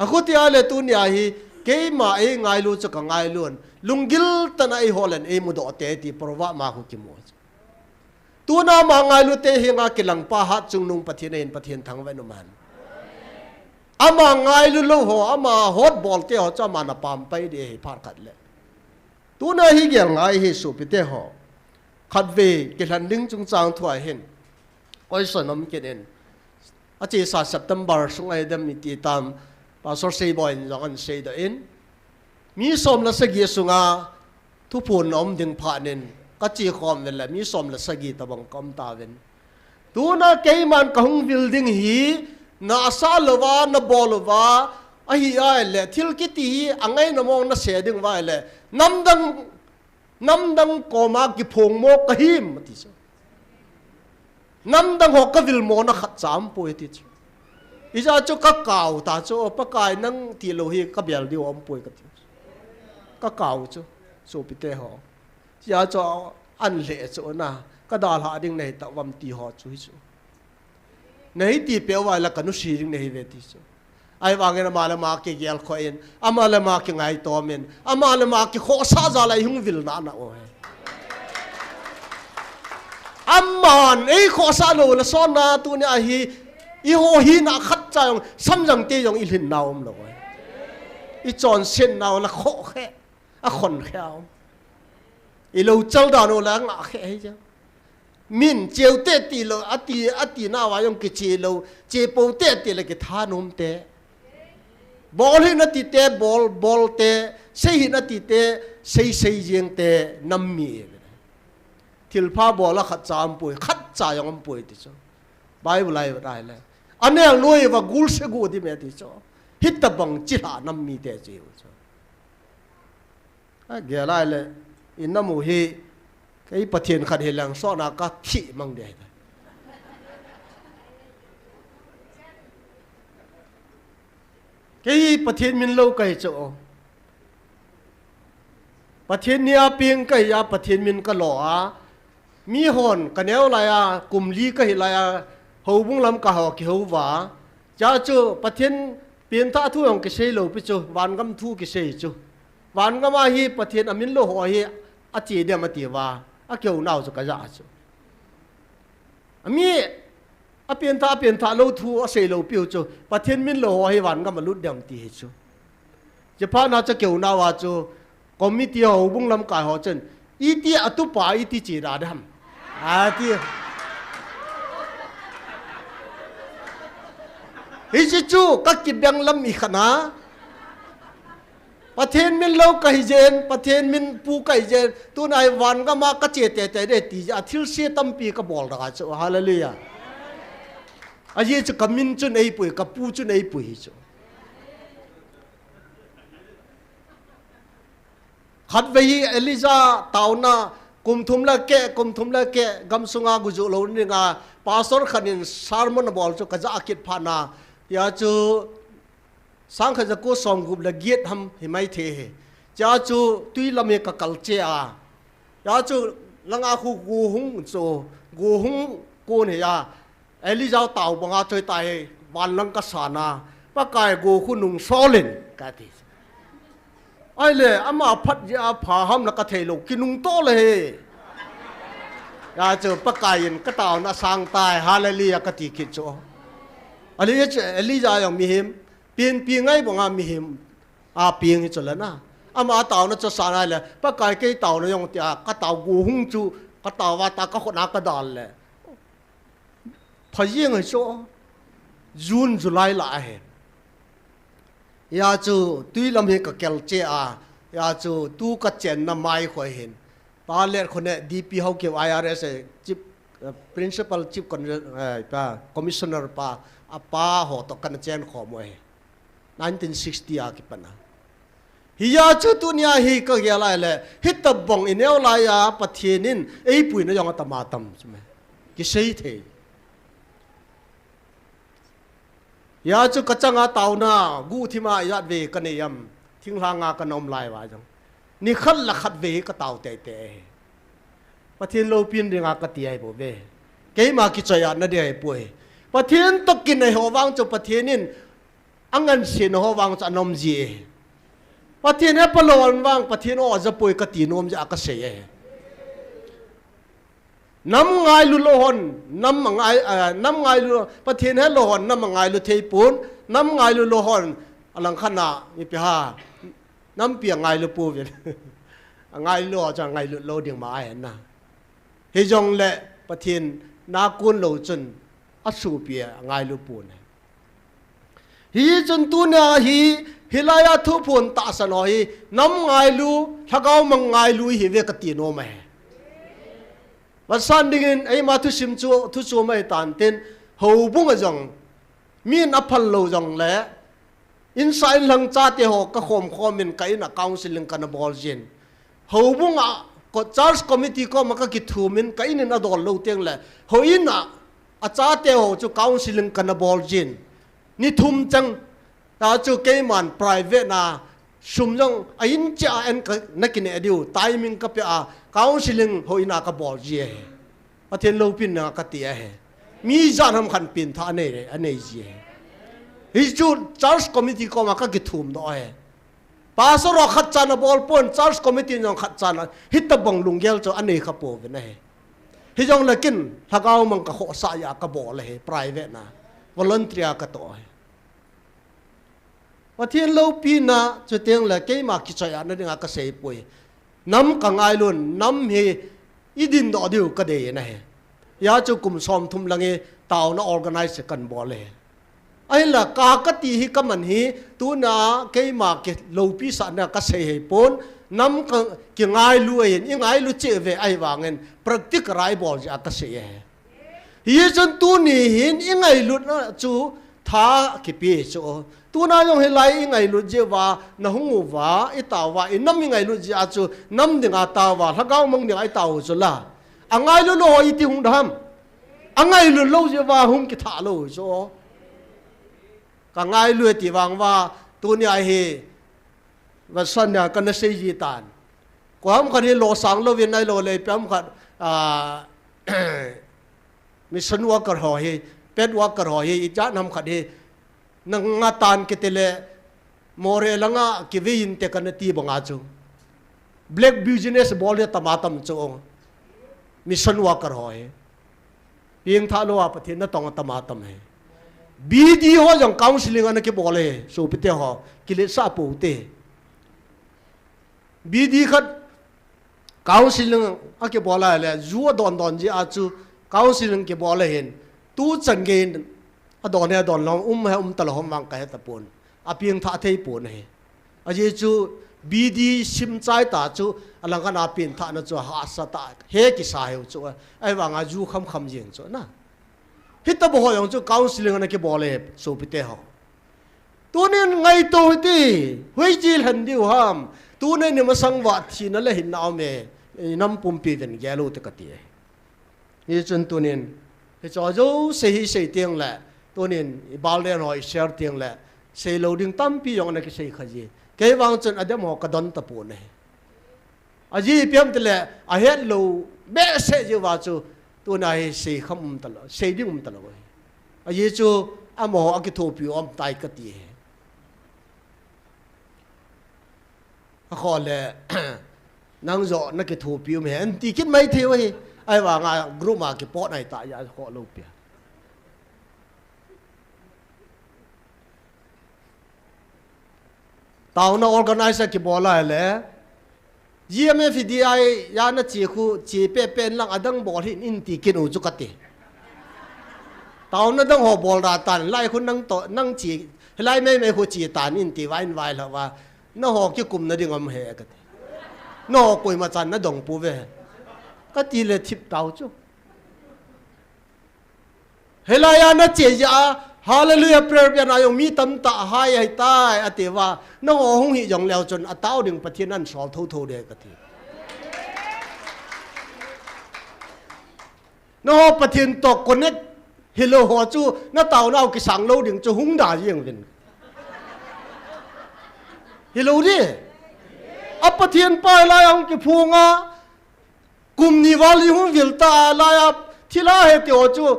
Akhutia le tunia hi, keima eingailu chu kangailun, lunggil tah a eiholen eimudoh te ti Proverb ma khu kimu. Tuna ama ngailute henga kilangpa hatchungnung Pathen ahin Pathen thangvah in um hen. Ama ngailu lou ho, ama hotbolte ho chu aman apampai ding ahi phat khat le. Tuna hi gel ngai hi sopite ho. Khatvei kilhen ding chungchang thu a hin, question um kit in. Achesa September sung ahi dem iti tam, Pastor Seiboi in jong ahin seidoh in. Mi som le sagi sunga thuphon na um ding phat in, kache khom uvin le mi som le sagi tabang ka um tauvin. Tuna keiman kahung vil ding hi, na asa louva, na bol uva, ahi ahile, thil kiti hi angaina mong na sei ding uva ahile, namdang, namdang koma kiphong mo kahim, ati chu. Namdang ho kavil mo na khatcha umpoi, ati chu. Ijeh chu kakao ta chu, Pakai nang tilou hi kabel diu umpoi kati chu. Kakao chu, sopite ho. Ijeh chu ahin lheh chu na, kadalhah ding nahi tauvam ti ho chu hi chu. Nahi ti peh uva ahile kanusi ding nahi ve ti chu. Ahivangin ama le ama kigel khoh in, ama le ama kingaito min, ama le ama kikhohsah jal a ihung vil nana o he. Aman eikhohsah lou le sona tuni ahi, eiho hina khatcha jong, samjang te jong ilhin nau umlou e. Ichonset nau le khoh khe, akhon khe a um. Ilou chal dan u le angah khe hi jong. Min cheu te tilou, ati, ati nauva jong kiche lou, che pou te tile kithanom te. Bol hih in ati te, bol, bol te, sei hih in ati te, sei, sei jeng te, nam mi. Thilpha bol a khatcha umpoi, khatcha jong umpoi ti chu. Bible a ivet ahile. Anel noiya gul se gu di me ti chu. Hitabang chilhah nam mite chu. Agel ahile, inam u hi, kei Pathen khat hileng sona kathi mang ding ahi. Kei hi Pathen min lou kahi chu. Pathen ni a peng kahi a, Pathen min kalo a. Mihon kaneo laiya, kum li kahi laiya, houbung lamkai ho kihou uva. Chua chu Pathen pengthah thu jong kisei lou pi chu, vangam thu kisei chu. Vangam a hi Pathen amin lou ho hi ache dem ati uva, akihou nau chu kaja chu. Ami apengthah, apengthah lou thu asei lou piu chu, Pathen min lou ho hi vangam alut dem ti hi chu. Chuphat na chu kihou nauva chu, committee ho, houbung lamkai ho chun, iti atupa, iti che da dem. Ati. Hiche chu kakibeng lam ikhat na. Pathen min lou kahi jeng, Pathen min pu kahi jeng, tuna hi vangam a kache teitei ding ti jeh a thilse tampi kabol da chu, hallelujah. Ajeh chu kamin chun eipui, kapu chun eipui hi chu. Khatvei hi Elijah taona kum thum le keh, kum thum le keh, gamsunga gujuh lou dinga, pastor khat in sermon abol chu kaja kit phat na, tia chu sangkhat jako somgup le get ham himai thei hi. Chua chu twi lam hi kakal che a. Tia chu langa khu go hung chu, go hung kon hi a. Elijah tao banga choi ta hi, van lang kasan a, Pakai go khu nung sol in, kati. Ahile, ama phat jeh a pha ham la kathei lou, kinung to le hi. Tia chu Pakai in kataona sang tai, hallelujah kati kit chu. Elijah chu, Elijah jong mihem, pengpi ngai banga mihem, apeng hi chu le na. Ama taona chu san ahile, Pakai kei taona jong tia, katao go hung chu, katao va ta kakhut na kadal le. Pha jeng ahi chu, June, July la ahi. Hia chu, twi lam hi kakal che a, hia chu, tu kachenna mai khu ahin. Pa Letkhone, D P Haokip I R S a, chief, eh, principal chief con-, eh, pa, commissioner pa, apa ho toh kana chen khom u ahi. Nineteen sixty a kipat a. Hia chu tunia hi kagel a ahile, hitabang ineo laiya Pathen in eipuina jong atama tam chu me. Kisei thei. Hia chu kachanga taona, guhthima ijat vei kanei am, thinglhanga kana um lai uva jong. Nikhat le khatvei katao teitei. Pathen loupina dinga kati ahibouve. Keima kichoiya na ding ahipoi. Pathen toh kinai ho vang chu Pathen in angansena ho vang chu ana um ji e. Pathen hepha lou hon vang, Pathen o ajapoi kati nom jeh a kasei e. Nam ngailu lou hon, nam angai, ah, nam ngailu, Pathen helou hon, nam angailu thei pon, nam ngailu lou hon, alangkhat na, ipi ham, nampi angailu pouvin. Ngailu a chun ngailut lou ding ma ahi na. Hijongle Pathen na kon lou chun asopi a ngailu pon ahi. Hichun tunia hi, hilai a thuphon tahsan ho hi, nam ngailu, lhagao mang ngailu ihiuve kati nom ahi. Vetsah dingin, eima thusim chu, thuchom ahi tan tin, houbung a jong, min aphal lou jongle, insung inlang chate ho kakhom khom in ka in a counseling kana bol jin. Houbung a, ko-, church committee koma kakithum in ka in in adol lou teng le, houin a, achate ho chu counseling kana bol jin. Ni thum chang, ta chu keiman private na, sum jong a in chia en ka, na kineh diu, timing kapeh a, counseling houin a kabol ji ahi. Pathen loupina kati ahi. Mi ijat ham khat pengthah anei, anei ji ahi. Hichu church committee koma kakithum doh ahi. Pastor ho khat chan abol pon, church committee jong khat chan a, hitabang lunggel chu anei kha pouvin ahi. Hijongle ken, lhagao mang kakhohsah a kabol ahi, private na. Volunteer a katoh ahi. Pathen loupina chuteng le keima kichoiya na dinga kasei poi. Nam kangailun, nam hi idin doh diu kadei na ahi. Hia chu kum som thum lang hi taona organize kan bol ahi. Ahinla ka kati hi kaman hi tuna keima kiloupi sahna kasei hei pon, nam ka kingailu ahin, ingailu cheh uve ahivangin practical a ibol jeh a kasei ahi. Hichun tuni hin ingailut na chu tha kipe chu. Tuna jong hilai ingailut jeh uva, nahung uva, itao uva, inam ingailut jeh a chu, nam dinga tao uva, lhagao mang dinga itao u chu la. Angailu lou ho iti hung dem. Angailu lou jeh uva, hung kitha lou chu. Kangailu e ti vang uva, tunia hi, vetsah nia kana sei ji tan. Koiham khat hi losang louvin ahilou le, ipi ham khat, ah, mission worker ho hi, pet worker ho hi, ijat ham khat hi, nanga tan kiti le, Moreh langa kivei inte kana ti banga chu. Black business bol hi atama tam chu. Mission worker ho hi. Pengthah lou a Pathen natong atama tam ahi. B D ho jong counseling ana kibol ahi, sopite ho, kiletsah pou te. B D khat counseling akibol a le, ju adon don jeh a chu counseling kibol ahin, tuchan gei in adon hi adon lou, um hi um talou ham vang kahe tapon. Apengthah thei pon ahi. Ajeh chu B D sim chai ta chu alang khat a pengthahna chu hahsa tah, he kisa heu chu. Ahivanga ju kham kham jeng chu na. Hitobang ho jong chu counseling ana kibol e, sopite ho. Tunin ngaito hite, hoiche lhen diu ham. Tunin imasang uva thina le hinna aume, inam pumpi ven gel u te kati e. Hichun tunin, hiche jouse hi sei teng le, tunin, i bal den ho i share teng le, sei lou ding tampi jong ana kisei kha ji. Kei vang chun adem ho kadon tapon ahi. Ajeh ipi ham tile, ahet lou behseh jeh uva chu, tuna hi sei kham um talou, sei ding um talou ahi. Ajeh chu, amaho akithopi u um tai kati ahi. Akhoh le, nang joh nakithopi um e, anti kit mai thei u ahi. Ahivanga group a kipot nai ta, akhoh lou pi a. Taona organize kibol a le, G M F D I a nache khu, che pehpeh in lang adang bol hih in ti kit u chu kati. Taona dang ho bol da tan, lai khu nang toh, nang che, hilai mai mai khu che tan in ti uva, in vai lhah uva. Naho kikum na ding um e kati. Naho koima chan nadong pouve. Kati le thip tau chu. Hilai a nache jeh a, Hallelujah prayer bia na jong mi tamtah ahai ahitai, ati uva. Naho hung hih jong leu chun, atao ding Pathen in asol thotho ding kati. Naho Pathen toh connect hilou ho chu, nataonau kisang lou ding chu hung da jeng uvin. Hilou di. A Pathen pa hilai a hung kiphong a, kum ni val hi hung vil ta lai a, thilha he ti ho chu,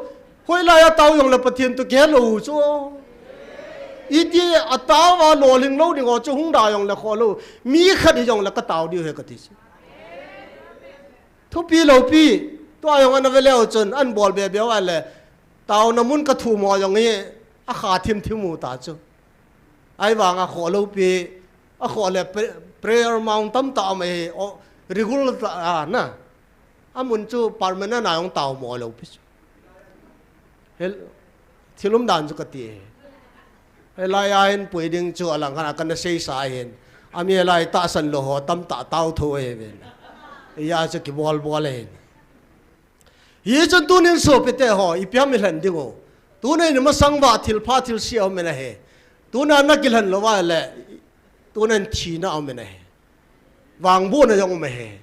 hoilai a tao jong le Pathen toh kihe lou chu. Iti atao a lolhing lou ding ho chu hung da jong le khoh lou. Mi khat hi jong le katao diu ahi kati chu. Thupi loupi, tua jong ana ve leu chun, an bol be be uva le, taona mun kathum ho jong hi, akha thim thim u ta chu. Ahivanga khoh lou pi, akhoh le pre-, prayer mount tamtah um ahi, o, Regular ta a na. Amun chu permanent a jong tao mo lou pi chu. Hel, thil umdan chu kati e. Hilai a hin pui ding chu alang khat a kana seisa hin. Ami hilai tahsan lou ho tamtah tao tho e ven. Hijeh chun kibol bol e hin. Hichun tunin sopite ho, ipi ham ilhen ding u. Tunin imasang uva thilpha thilse aume nahi. Tuna nakilhen lou uva le, tunin thina aume nahi. Vangbohna jong um ahi.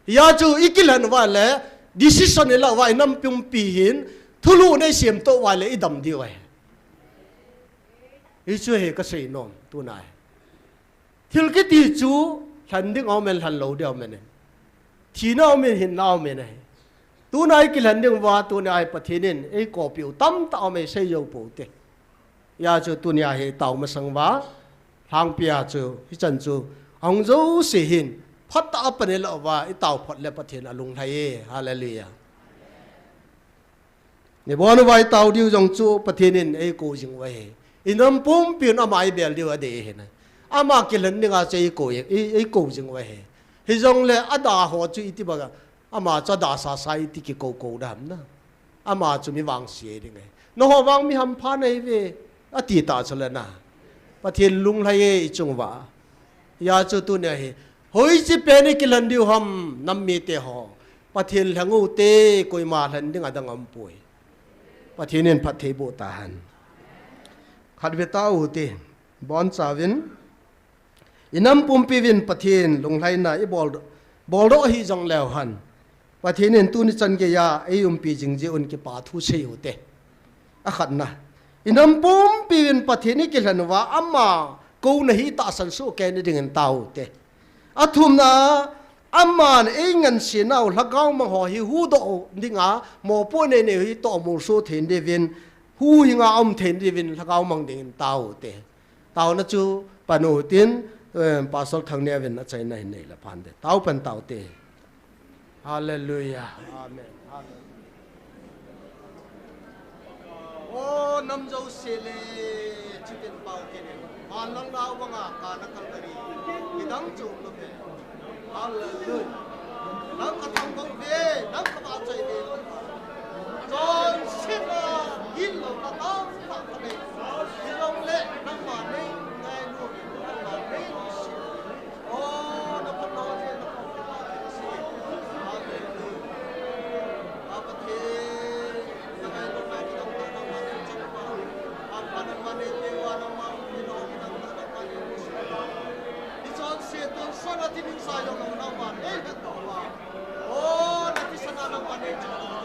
Hijeh chun ikilhen uva le, decision ilah uva inam pumpi hin, thulhuhna isemtoh uva le, idam diu ahi. Hichu hi kasei nom, tuna hi. Thil kiti chu, lhen ding aumin, lhen lou ding aumin. Thina aumin, hinna aumin ahi. Tuna ikilhen ding uva, tuna hi Pathen in, eikopi u tamtah aume sei jou pou te. Hijeh chun tunia hi tao masang uva, lhangpia chu, hichan chu, ahung jouse hin, phatah a pan ilah uva, itao phot le Pathen alunglhai e, hallelujah. Nibon uva itao diu jong chu, Pathen in eikou jing u ahi. Inam pumpi un ama ibel diu adei ahi na. Ama kilhen dinga chu eikou, ei, eikou jing u ahi. Hijongle ada ho chu iti banga, ama chu ada sasa iti kikou kou dam na. Ama chu mi vangse ding ahi. Nangho vang mi hampha nahiuve, ati ta chu le na. Pathen lunglhai e ichung uva. Hijeh chun tunia hi. Hoiche pen ikilhen diu ham nam mite ho. Pathen lheng u te koima lhen ding adang aumpoi. Pathen in phatthei boh tahen. Khatvei tao u te. Bonchauvin. Inam pumpi uvin Pathen lunglhaina ibol, boldoh hijong leu hen. Pathen in tuni chan geiya eiumpi jing jeh un kipa thu sei u te. Akhatna. Inam pumpi uvin Pathen ikilhen uva ama kouna hi tahsan soh kei nading in tao u te. Athumna, aman eingansena u lhagao mang ho hi huhdoh dinga, mopohna nei nei u hi tohmol soh thei diuvin, huhhinga um thei diuvin lhagao mang ding in tao u te. Taona chu pan u hitin, eh, Pastor Thangneo vin achaina hin nei le phan te. Tao pan tao te. Hallelujah. Amen. Hallelujah. O nam jouse le, chitin pao kinin. Manlang nau vanga kana Calvary. Kidang chu lo ve. Hallelujah. Nang kathangvah uve, nang kavahchoi uve. Chonsetna, gillouna tamtah kave. Hijongle, nangma nei ngailu, nangma nei nuisat. O, na phatna ho jeh a na phatna ho jeh a. Hallelujah. A Pathen, na ngailu na kidang na nangma nei chang uva. A pa nangma nei peh uva, nangma umpi na ho kidang na nangma nei nuisat uva. Hichonse tonsot a thining sa jong nangman nei lhendoh uva. O, na thisan a nangman nei chang uva.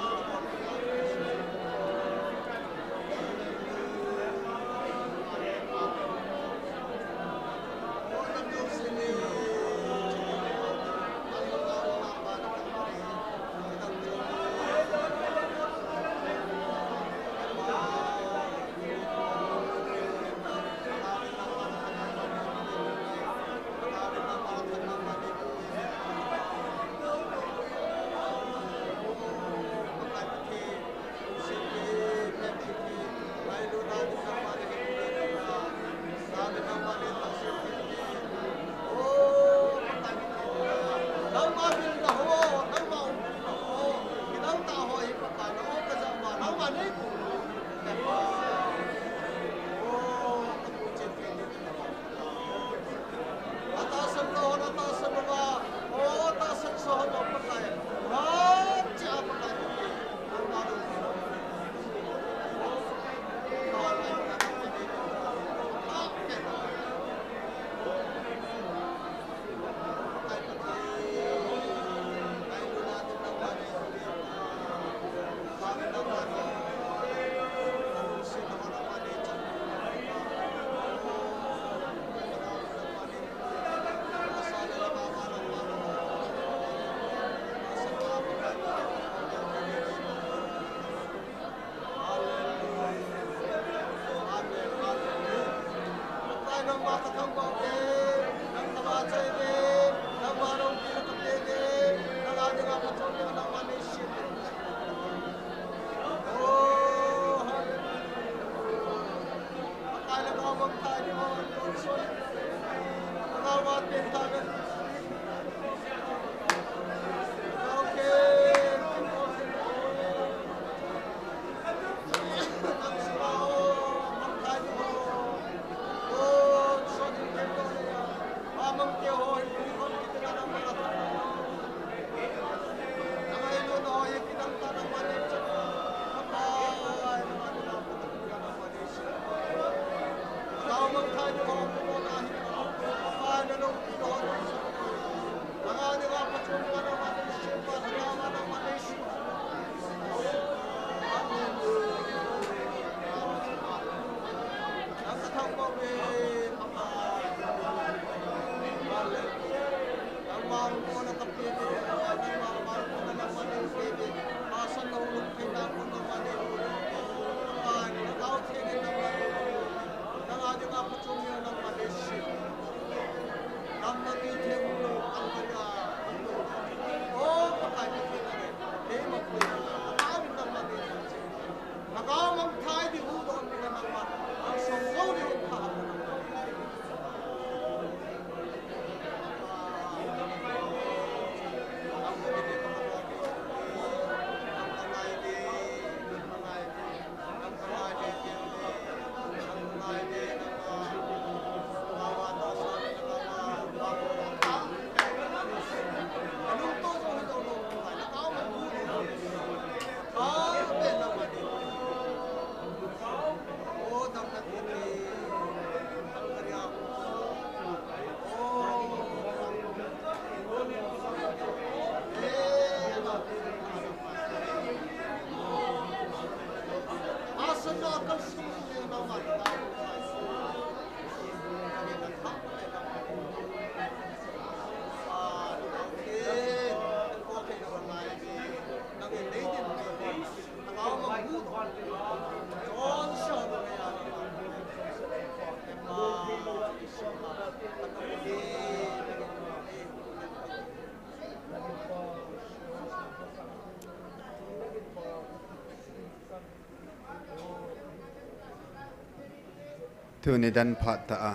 Tuni dan phat tah a,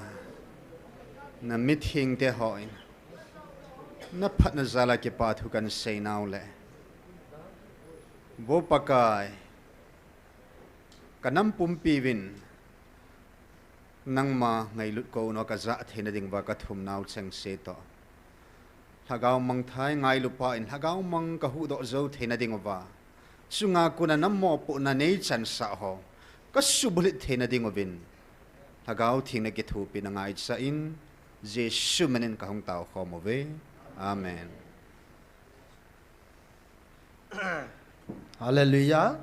na mithengte hon na phatna jal a kipa thu kan seinau le, Vo Pakai, ka nam pumpi uvin nangma ngailut kou nau ka jah theina diuva ka thumnau chengse toh, Lhagao Mangthah ngailupa in Lhagao Mang ka huhdoh jou theina diuva, chunga kona na mopohna nei chansah ho ka subulhit theina diuvin, Lhagao Theng na kithopina ngaichan, Jesu min in ka hung taokhom uve. Amen. Hallelujah.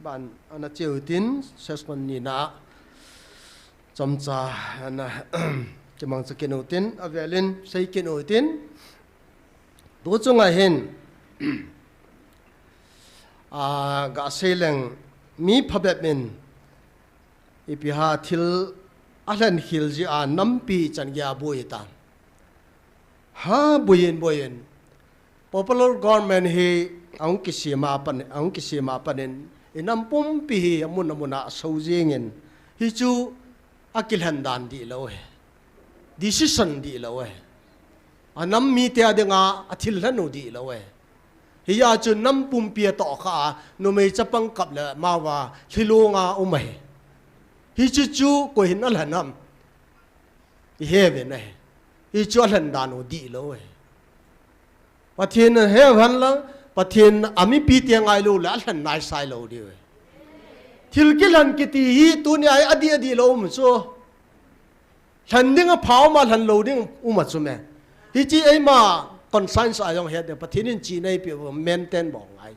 Ban ana cheu tin, session nina chomcha ana kimangcha kit u tin, avelin sei kit u tin. Tu chunga hin, a, ga sei leng, mi phabep in ipi ham thil alhen khel jeh a nampi chan gei a boi tan. Ha, boiyin, boiyin. Popular government hi ahung kisem a pat, ahung kisem a pat in, i nam pumpi hi amun amun a aso jingin, hichu akilhen dan dihlou ahi. Decision dihlou ahi. A nam mite a dinga athil lhen u dihlou ahi. Hijeh chun nam pumpi atoh kha a, numei chapang kap le amau a lhilong a um ahi. Hichu chu koi hin alhen ham? I he uvin ahi. Hichu alhen dan u dihlou ahi. Pathen in he uhen lang, Pathen a mipite ngailu le alhen naisai lou diu ahi. Thil kilhen kiti hi tunia hi adih adih lou um chu. Lhen ding apha um a, lhen lou ding um a chu me. Hiche eima conscience a jong het ding, Pathen in chihna eipeh u maintain bol ngai.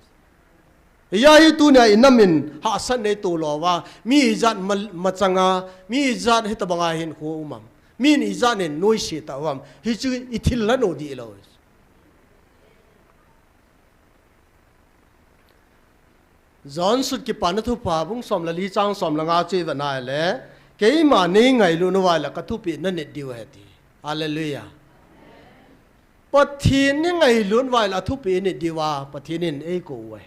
Hijeh a hi tunia i nam in hahsatna nei tolou uva, mi ijat ma, machang a, mi ijat hitobang a hinkho um am, mi in ijat in noise tah u ham, hichu i thil lhen u dihlou. John sut Kipana Thupha bung som le li chang som le nga chu i vet na le, keima nei ngailut uva le ka thupeh na nit diu ahi ati. Hallelujah. Pathen i ngailut uva le athupeh i nit diuva Pathen in eikou u ahi.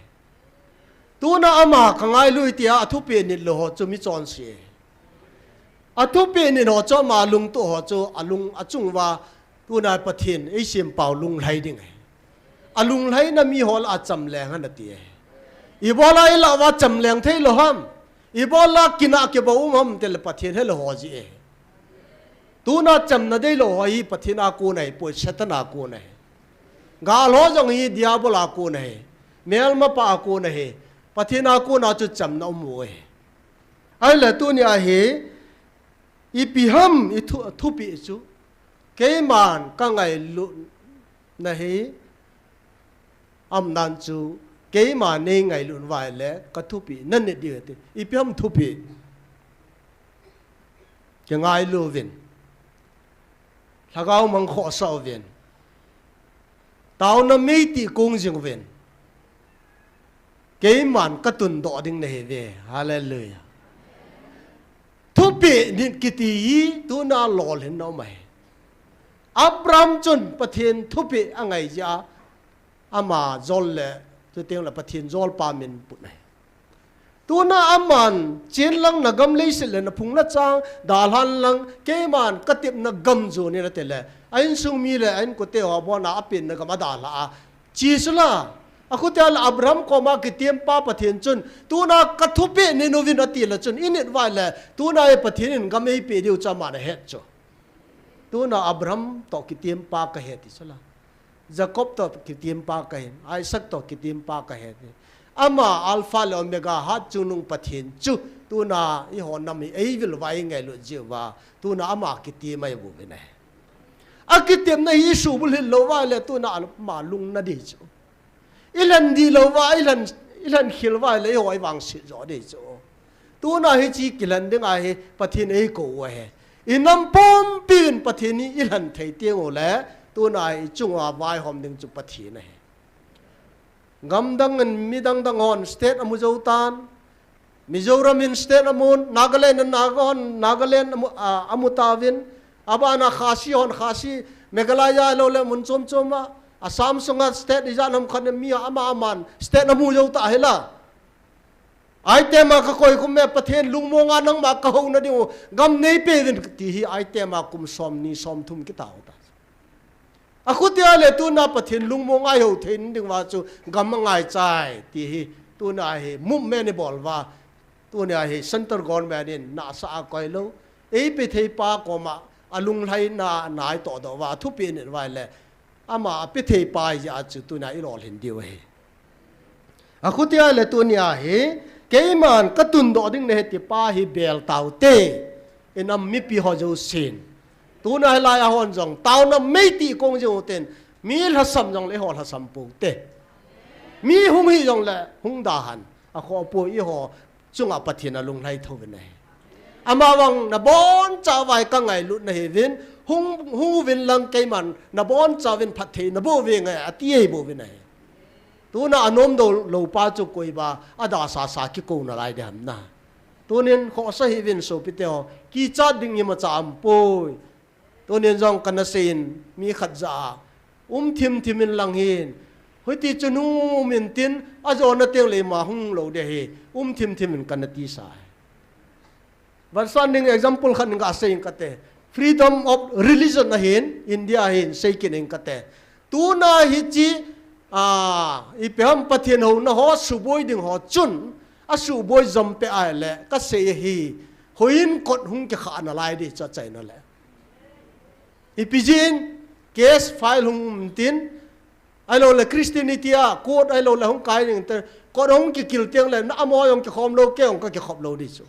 Tuna ama ka ngailu tia athupeh nit lou ho chu mi chonse. Athupeh nit ho chu ama lungtup ho chu alung achung uva, tuna Pathen eisempau lunglhai ding ahi. Alunglhaina mi ho lah a chamleng hen ati ahi. Ibola ilah uva chamleng thei lou ham? Ibola kinah kibou um ham tile Pathen helou ho jeh ahi. Tuna chamna deilou ho hi Pathen a kon ahipoi, Satan a kon ahi. Gal ho jong hi Diabol a kon ahi. Melmapa a kon ahi. Pathen a kon a chu chamna um u ahi. Ahile tunia hi, ipi ham i thu, thupeh chu. Keiman ka ngailut na hi, aum dan chu, keima nei ngailut uva le ka thupeh na nit diu ahi ati. Ipi ham thupeh? Kingailu uvin. Lhagao mang khohsah uvin. Taona mei tih kong jing uvin. Keiman ka tundoh ding nahi uve. Hallelujah. Thupeh nit kiti hi tuna lolhinna um ahi. Abraham chun Pathen thupeh angai jeh a, ama jol le, chuteng le Pathen jolpa min put ahi. Tuna aman chen lang na gam leiset le na phung na chang dalhan lang, keiman ka tepna gam jon in ati le, a insung mi le a inkote ho abona apenna gam adalha a, Chi sula, akhutia le Abraham koma kitempa Pathen chun, tuna ka thupeh nit uvin ati le chun, i nit uva le, tuna hi Pathen in gam eipeh diu chu aman ahet chu. Tuna Abraham toh kitempa kahi ati sula. Jacob toh kitempa kahi, Isaac toh kitempa kahi ati. Ama Alpha le Omega hatchungnung Pathen chu, tuna eiho nam hi eivil uva eingailut jeh uva, tuna ama kitem ahi bouvin ahi. Akitemna hi i subulhit lou uva le tuna ama lungna ding chu. I lhen dih lou uva, i lhen, I lhen khel uva le eiho i vangset jo ding chu. Tuna hiche kilhen ding ahi, Pathen in eikou u ahi. I nam pumpi in Pathen in i lhen thei teng ule, tuna i chunga vaihom ding chu Pathen ahi. Gamdang in midang dang hon state amu jou tan. Mizoram in state amun, Nagaland in Naga hon, Nagaland amu, a, amu tauvin. Abana Khasi hon, Khasi, Meghalaya lo le mun chom chom a. Assam sunga state ijat ham khat mi ama aman state amu jou ta hila. Aitema ka koi khum me Pathen lungmonga nangma ka houna ding u gam neipe uvin ti hi aitema kum som ni som thum kitao ta. Akhutia le tuna Pathen lungmonga i ho thei ding uva chu gam angai chai ti hi tuna hi movement i bol uva. Tuna hi central government in nasa a koi lou. Eipe thei pa koma alunglhaina nai todoh uva, athupi in uva le. Ama ape thei pa jeh a chu tuna i lolhin diu ahi. Akhutia le tunia hi, keiman ka tundoh ding nahi ti pa hi bel taute. I nam mipi ho jousen. Tuna hilai a hon jong, taona meiti kong jing uten, mi lhasam jongle eiho lhasam poute. Mi hung hi jongle, hung da hen. Akhoh poi eiho, chunga Pathen alunglhai thou uvin ahi. Amavang nabonchauvin ka ngailut nahiuvin, hung, hung uvin lang keiman, nabonchauvin phattheina boh uve ngai, ati ahi bouvin ahi. Tuna anom dou lou pa chu koi ba, adasasa kikou nalai ding ham na. Tunin khohsa hih uvin sopite ho, kichat ding imacha aumpoi. Tunin jong kana seiyin mi khat jah a, um thim thim in lang hin. Hiti chun hung um in tin, ajona teng le ima hung lou ding ahi, um thim thim in kana tisa ahi. Vansan ding example khat in kasei ing kate. Freedom of religion ahin, India ahin, sei kit ing kate. Tuna hiche, a, ipi ham Pathen houna ho suboi ding ho chun, asuboi jom peh ahile, kasei ahi, hoiyin kot hung kikhah nalai ding chu achaina le. Ipi jeh in, case file hung um tin, ahilou le Christianity a, court ahilou le hung kai ding te, court hung kikil teng le, na amaho jong kikhom lou, kei jong kakikhop lou ding chu.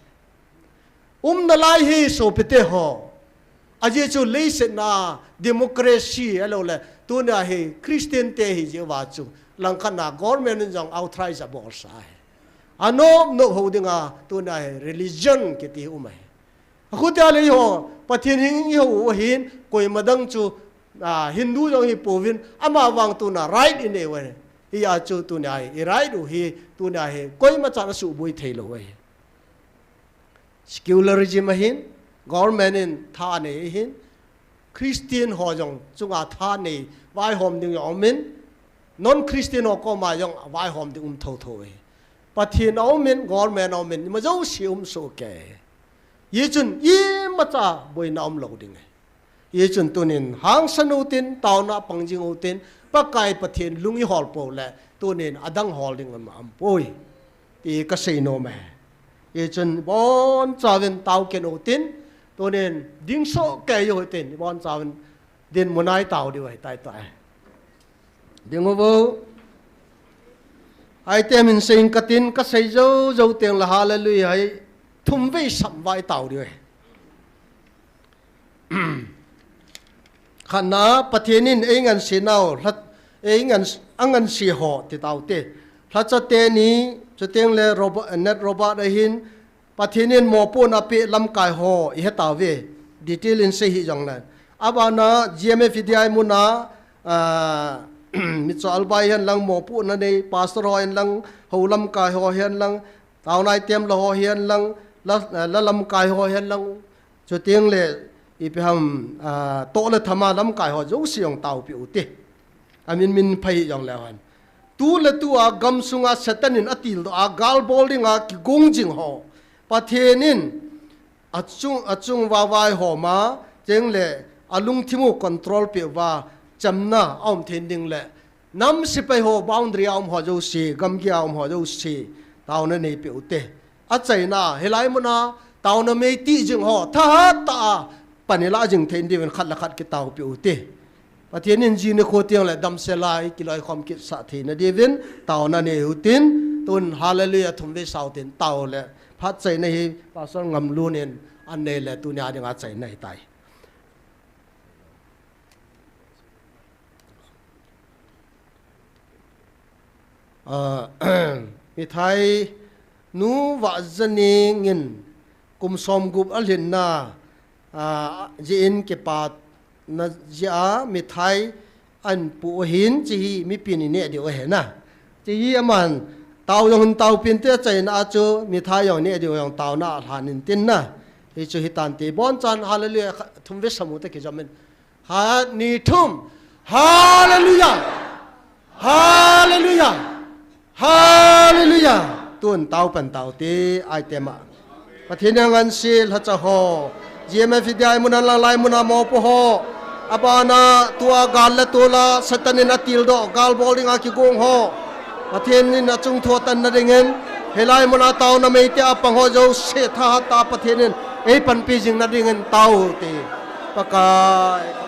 Um nalai hi sopite ho. Ajeh chu leiset na democracy ahilou le, tunia hi Christian te hi jeh uva chu. Langkhat na government in jong authorize abolsa ahi. Anop nop ho dinga, tunia hi religion kiti um ahi. Akhutia le eiho, Pathen hing i ho u ahin, koima dang chu, a, Hindu jong hi pouvin, amavang tuna right i nei u ahi. Hijeh a chu tunia hi, i right u hi, tunia hi, koima chan asuboi thei lou u ahi. Secularism ahin, government in tha anei ahin, Christian ho jong chunga tha nei, vaihom ding jong um in, non-Christian ho koma jong vaihom ding um thou thou ahi. Pathen aum in, government aum in, ima jouse um soh kei. Hijeh chun imacha boina um lou ding ahi. Hijeh chun tunin hangsan utin, taona pang jing utin, Pakai Pathen lung i hol pou le, tunin adang hol ding um, aumpoi. Ti kasei nom e. Hijeh chun ibonchauvin tao kit utin, tunin ding soh kei utin, ibonchauvin dinmun a i tao diu ahitai tai. Ding uvo. Item in sei ing katin, kasei jou jou teng le hallelujah hi thum vei sam uva i tao diu ahi. Khatna, Pathen in eingansenau, lha-, eingan-, anganse ho ti taute. Lhacha teni, chuteng le Robert, Nat Robert ahin, Pathen in mopohna apeh lamkai ho i he tauve, detail in sei hih jongle. Abana G M F D I muna, ah, Micho Albai hihen lang mopohna nei, pastor ho hihen lang, hou lamkai ho hihen lang, taona item la ho hihen lang, la, la lamkai ho hihen lang, chuteng le ipi ham, ah, toh le thama lamkai ho jouse jong taopi ute. Amin min phai hih jongle hen. Tu le tu a gamsunga Satan in atildoh a, gal bol dinga kigong jing ho, Pathen in achung, achung uva vaihom a, cheng le alungthim u control peh uva, chamna aum thei ding le, nam sepai ho boundary a um ho jouse, gamgi a um ho jouse, taona neipeh ute. Achaina, hilai muna, taona meiti jing ho, thahat tah a, pan ilah jing thei diuvin khat le khat kitaopi ute. Pathen in jini kho teng le damsel a i kiloikhom kitsah theina diuvin, taona nei utin, tun hallelujah thum vei sa utin, tao le, phat chaina hi, Pastor Ngamlun in, anei le, tunia dinga chaina ahitai. Ah, Mithai nu Vahzaning in kum somgup alhinna, ah, jeh in kipana jeh a mithai ahin pu ahin, hiche hi mipin ineh diu ahi na. Hiche hi aman tao jong hin taopin te, achaina a chu mithai jong neh diu jong taona a lhan intin na. Hichu hitante, abonchan hallelujah khat thum vei sam u te kijom in. Ha, ni thum. Hallelujah. Hallelujah. Hallelujah. Tun tao pan tao te, item a. Pathen in anganse lhacha ho. G M F D I mun a lang lai mun a mopo ho. Abana tua gal le tol a Satan in atildoh gal bol dinga kigong ho, Pathen in achung thu atanna dingin, hilai mun a taona meite a pang ho jouse thahat a Pathen in eipanpi jing na dingin tao te. Pakai.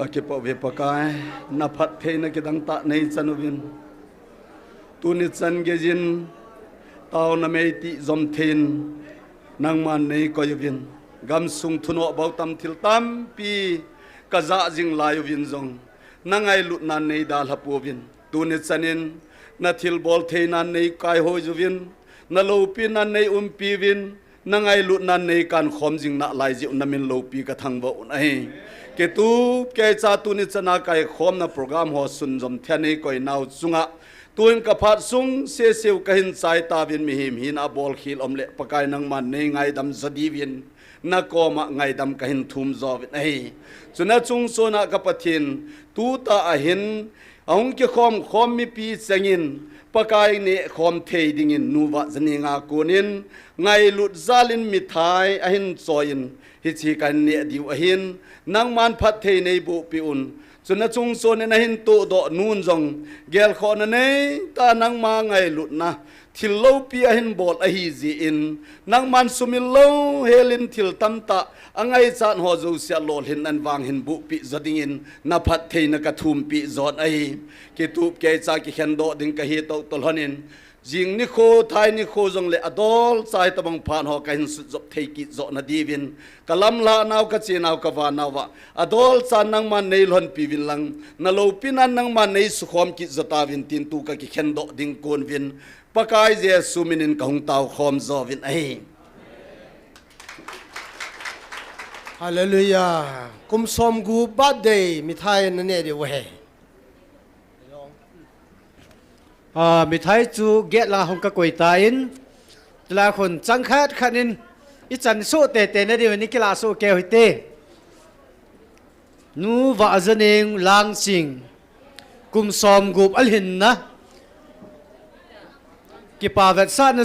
Akipah uve Pakai, na phattheina kidang tah nei chan uvin. Tuni chan geiyin, taona mei tijom theiyin, nangman nei koi uvin. Gamsung thunoh bou tam thil tampi ka jah jing lai uvin jong, na ngailutnan nei dalha pouvin. Tuni chanin, na thilbol theinan nei kaihoi uvin, na loupinan nei umpi uvin, na ngailutnan nei kankhom jing nalai jeh un na min loupi ka thangvah un ahi. Kitup keicha tuni chana kaikhomna program ho sunjom thei a nei koi nau chunga, tuin ka phat sung seseu ka hin chai tauvin mihem hina a bolkhel um le Pakai nangman nei ngaidam jo diuvin, na koma ngaidam ka hin thum jo uvin ahi. Chuna chungchona ka Pathen, tuta ahin, ahung kikhom khom mipi chengin, Pakai neh khom thei dingin Nu Vahjaneng a konin, ngailut jalin mithai ahin choiyin, hiche ka hin neh diu ahin, nangman phatthei nei boh peh un. Chuna chungchonin ahin tohdoh nun jong, gelkhohna neitah a nangma ngailutna, thil loupi ahin bol ahi jeh in, nangman sumil louhelin thil tamtah, angaichat ho jouse a lolhinnan vang hin boh peh jo dingin, na phattheina ka thum peh jon ahi. Kitup keicha kikhen doh ding ka hi toh toh lhonin, jing nikho, thai nikho jongle adolcha hitobang phat ho ka hin sutjop thei kit jo na diuvin, ka lamlhah nau, ka che nau, ka va nauva, adolcha nangman nei lhonpi uvin lang, na loupinan nangman nei sukhom kit jo tauvin tin tu ka kikhen doh ding kon uvin, Pakai Jesu minin ka hung tao khom jo uvin ahi. Hallelujah. Kum somgup birthday mithai na neh diu ahi. Ah, mithai chu gate lang hung ka koi tan, chulai khun chang khat khat in i chan soh tete na diuvin i kilah soh keu hite. Nu Vahjaneng Langching, kum somgup alhinna, kipa vetsahna